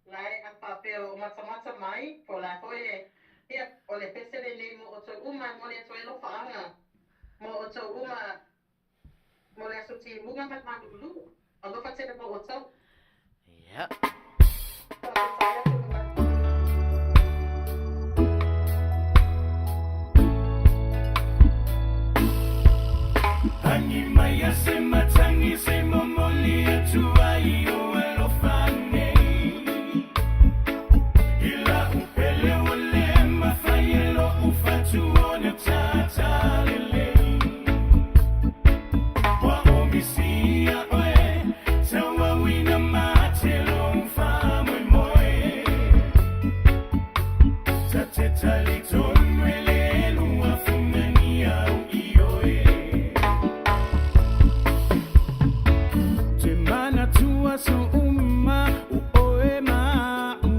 la e a faapea o matamata mai, po o le a foi e, ia, o le pese lenei mo outou uma, e momoli atu ai alofaaga mo outou uma mo le aso timuga ma le malulu. Alofa tele mo outou. Ia. Faafetai atu ma. Agi mai a se matagi se momoli atu ai o alofa nei I la'u pele ua le mafai e lo'u fatu ona tata lelei Ua ou misia oe tauauina mate lou faamoemoe Ta te talitonu e le lua funani au i oe Te manatua aso uma o oe ma a'u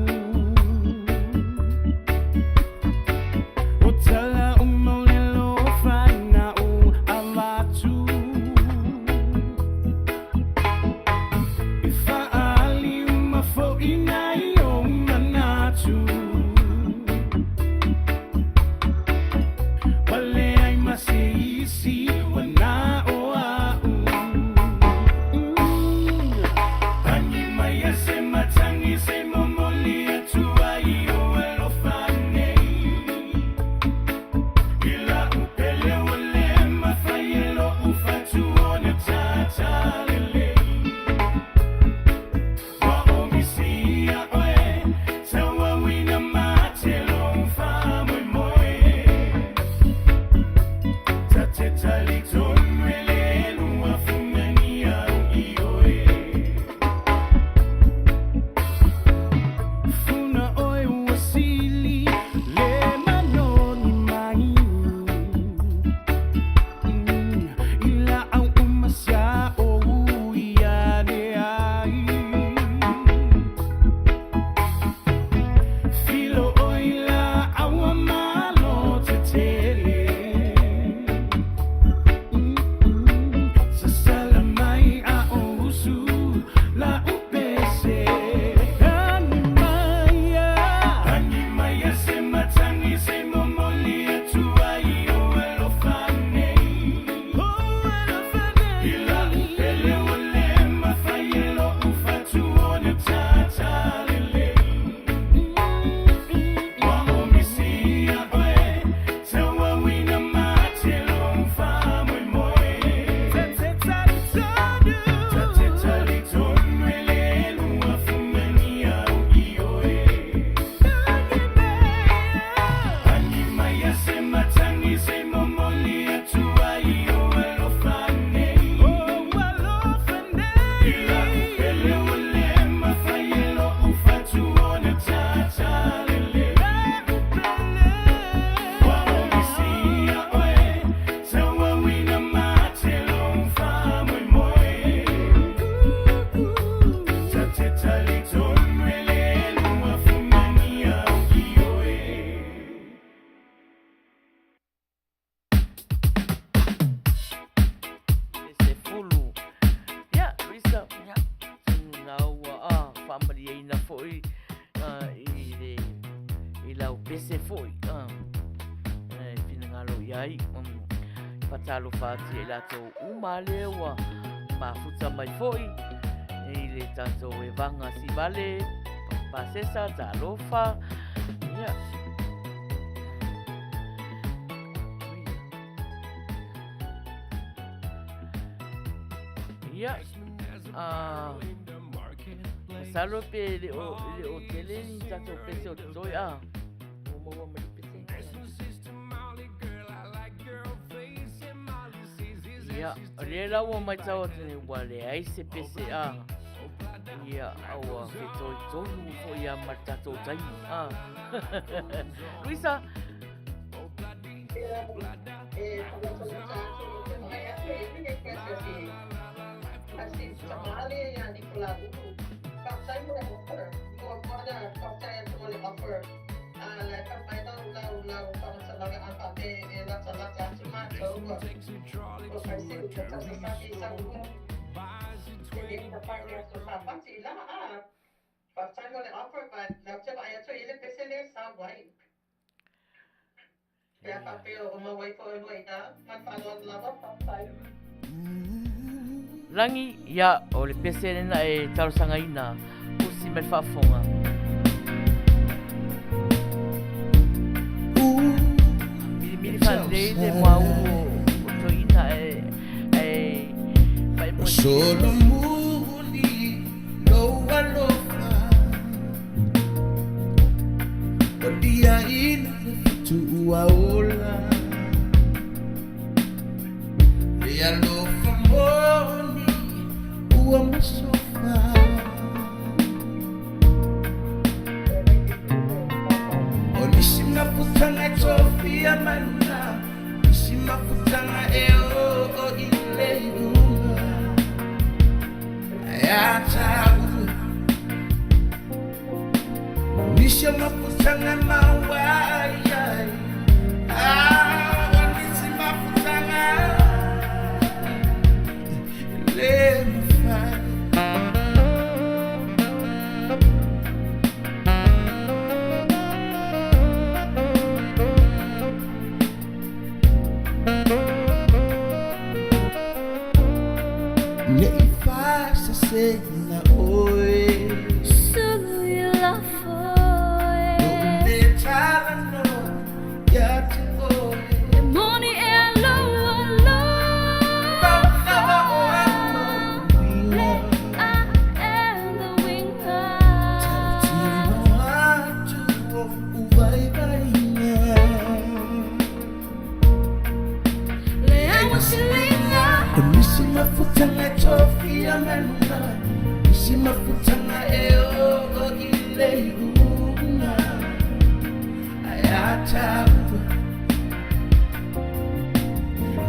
O tala uma o le alofa na ou avatu E faaali uma fo'i nai ou manatu Ua leai ma se isi ua na o a'u Agi mai a se matagi se momoli atu ai o alofa nei. ai. Faatalofa atu ia i latou uma lea ua mafuta mai foi i le tatou evaga sivale, pasesa, talofa. Ia. Ia, masalo pe le o, le o tele ni tatou pese o totoe a. Ua maua mai le pese. Ia, o lea la ua matau atu nei ua leai se pese a. Ia, a ua fetoitonu foi ia ma le tatou taimi. A. Luisa. Lagi, ia, o le pese lena e talosagaina, usi mai le faafofoga. Milimili faalelei le muaulu o toeaina ae ae faaemoe. Solomuli lou alofa O liaina le fetuuaola Le alofa moni ua masofa O nisi mafutaga e tofia mai luga Nisi mafutaga e oo i le iuga Ae a taua Nisi o mafutaga e maua ai ai Ah, o nisi mafutaga e le mafai. Nei faasasega oe Lou le talanoa ia te oe Lava o au uiga Tautino atu o uvaivaiga O nisi mafutaga e tofia mai luga Nisi mafutaga e oo i le iuga Ae a taua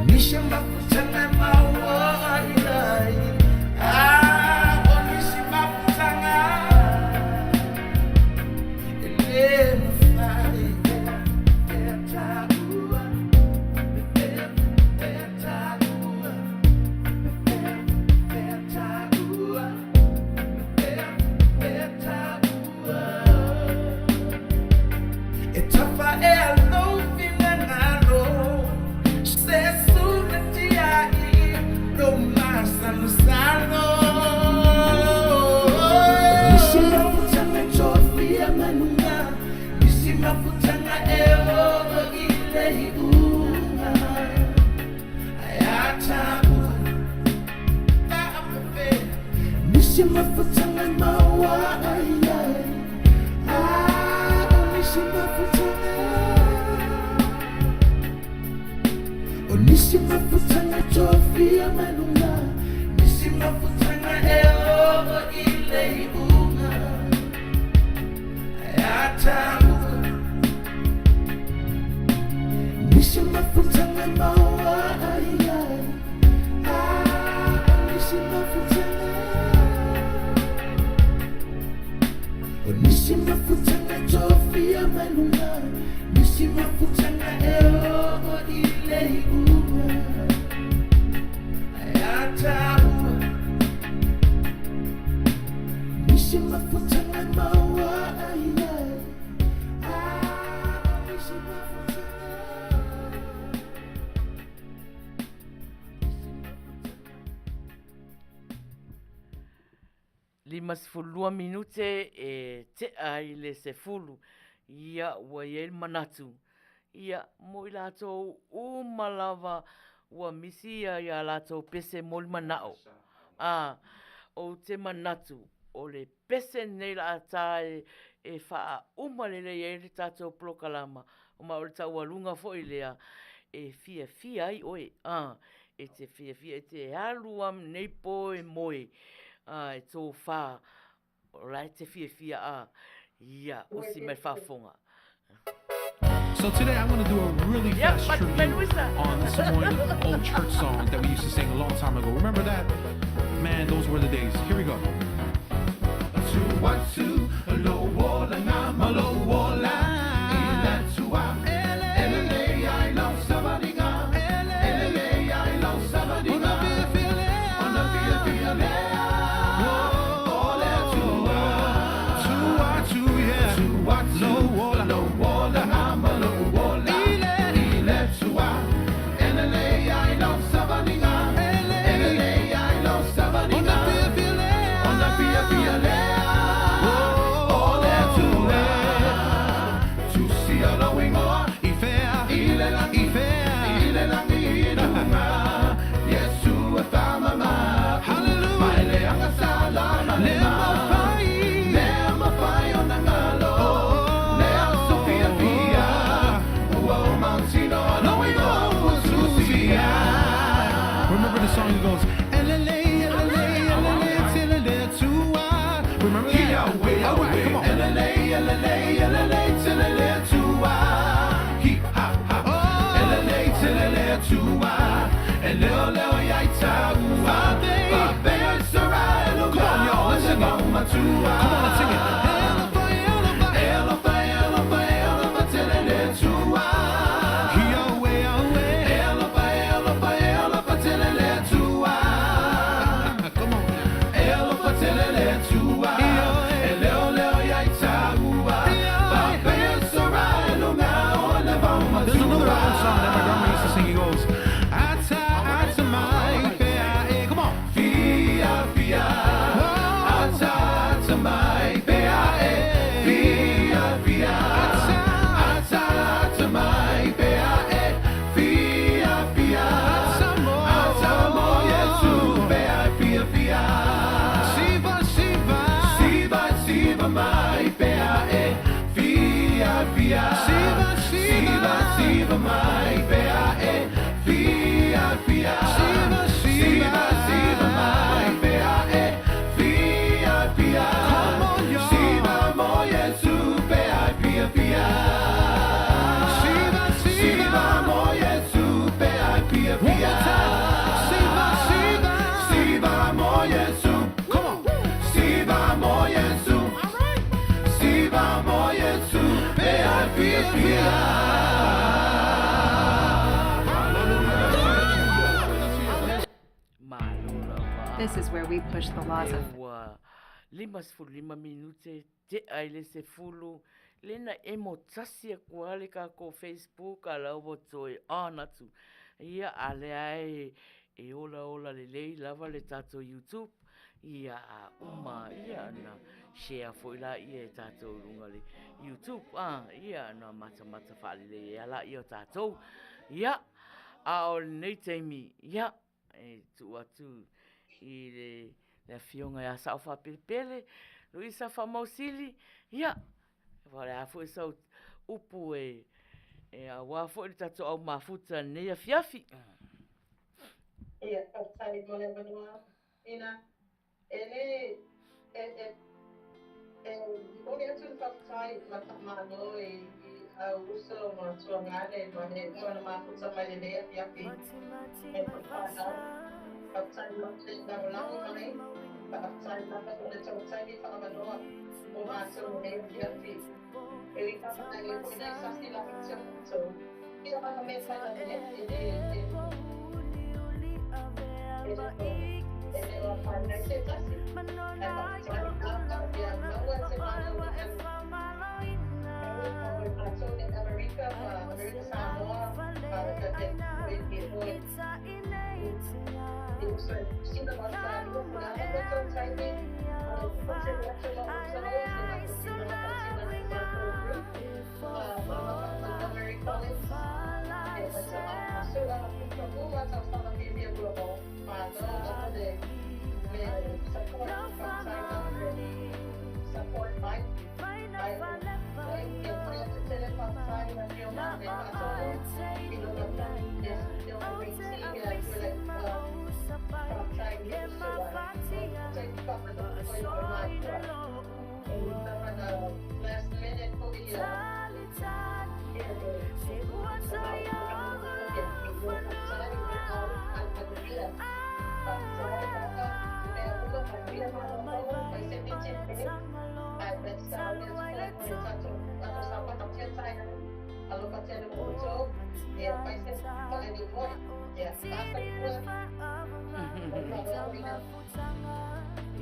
Nisi mafutaga e maua ai ai Ah, o nisi mafutaga e le mafai E taua, e taua, e taua, e taua. E tafa e alofi nangalo Se suna tiai no masalosalo Nisi mafutaga e tofia mai luga Nisi mafutaga e oo i le iuga Ae a taua Nisi mafutaga e maua ai ai Ah, o nisi mafutaga O nisi mafutaga e tofia mai luga Nisi mafutaga e oo i le iuga Ae a taua Nisi mafutaga e maua ai ai Ah, o nisi mafutaga O nisi mafutaga e tofia mai luga Nisi mafutaga e oo i le iuga Ae a taua Nisi mafutaga e maua ai ai Ah, o nisi mafutaga 52 minute e tea ai le 10. Ia, ua i ai le manatu, ia, mo i latou uma lava ua misi ia i a latou pese mo le manao. A, ou te manatu, o le pese lenei la a ta e faauma lelei ai le tatou polokalama, ma o le taualuga foi lea e fiafia ai oe, a, e te fiafia, e te alu lava lenei po e moe, a, e tofa, o la e te fiafia, a, ia, usi mai le faafofoga. So today I'm going to do a really fast tribute on the Samoan old church song that we used to sing a long time ago. Remember that? Man, those were the days. Here we go. Remember the song that goes, Remember that? All right, come on. Come on, y'all, let's sing it. Come on, let's sing it. Come on. There's another old song that my grandma used to sing. He goes, Ata, ata, mai, fea, e. Come on. Fia, fia. Ata, ata, mai, fea, e. Fia, fia. Ata, ata, mai, fea, e. Fia, fia. Ata, mo, Yesu, fea, fia, fia. Siva, siva. Siva, siva, mai, fea, e. Fia, fia. Siva, siva. Siva, mai, fea, e. Fia, fia. Siva, siva. Siva, mai, fea, e. Fia, fia. Come on, y'all. Siva, mo, Yesu, fea, fia, fia. Siva, siva. Mo, Yesu, fea, fia, fia. Siva, siva. Siva, mo, Yesu. Come on. Siva, mo, Yesu. Siva, mo, Yesu, fea, fia, fia. Malo lava. This is where we push the laws of Ua 55 minute tea i le 10, lena emo tasi aku lava le kakou Facebook a la ua toe on atu. Ia, a lea e olaola lelei lava le tatou YouTube, ia a uma ia na share foi laia e tatou i luga le YouTube, a, ia na matamata faalelei ai lava laia o tatou. Ia, a o lenei taimi, ia, e tuu atu i le le afioga ia Sao Faapelepele, Luisa Faamausili, ia, o le a foi sau upu e e aua foi le tatou au mafuta i lenei afiafi. Ia, faafetai mo le avanoa, Ina. E le, e, e, e momoli atu le faafetai ma le faamalo i, i au uso ma tuagane ma le uma na mafuta mai lenei afiafi e whakawhanau. Faafetai mo te lagolago mai, faafetai lava mo le tou taimi whaavanoa mo mātou lenei afiafi. E ui faafetai le foi nei sasi la te o mātou. Ia waka me whai la e e e e e e o whai se tasi. Ai faafetai a ia maua te mātou e o mātou ni Amerika ma Amerika Samoa ma te te i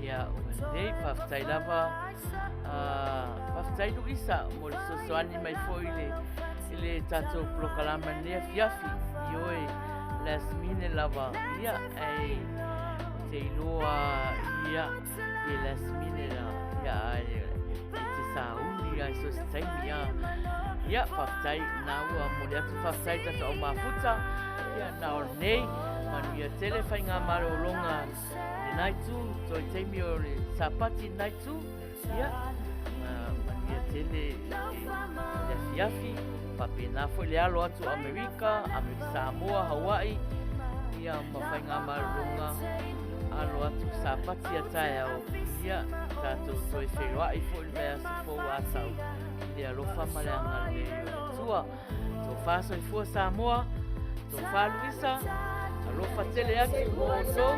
Ia, ua lelei, faafetai lava. Faafetai Luisa mo le fesoasoani mai foi i le i le tatou polokalame i lenei afiafi. Ioe, last minute lava, ia, ae ou te iloa, ia, pe last minute la, ia, ae e te sauni lava i so o se taimi, a. Ia, faafetai, na ua momoli atu le faafetai i le tatou au mafuta, ia, na o lenei, manuia tele faigamalologa i lena itu, toe taimi o le Sapati i lena itu, ia, manuia tele le afiafi, faapena foi le alo atu o Amerika, Amerika Samoa, Hawaii, ia, ma faigamalologa alo atu Sapati a taeao, ia, tatou toe feiloai foi i le vaiaso fou a tau i le alofa ma le agalelei o le Atua. Tofa soifua Samoa, tofa Luisa, alofa tele atu mo outou.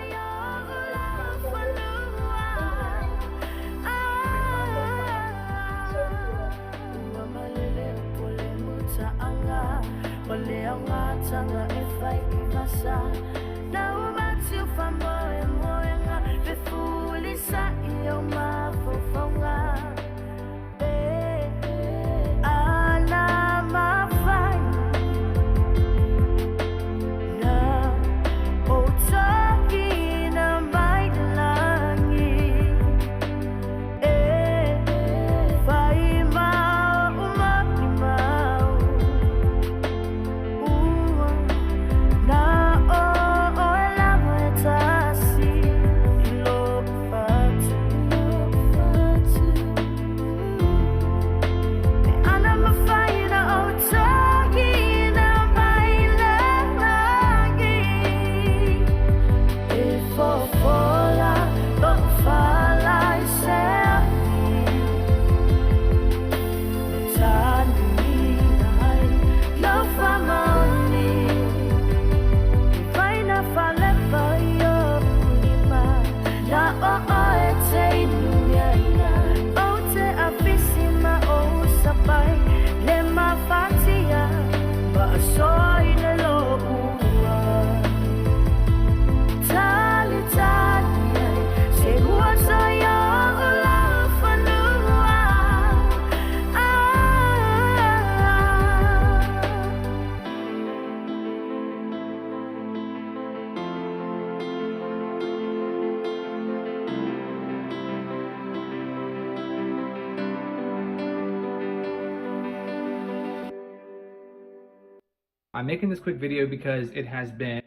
I'm making this quick video because it has been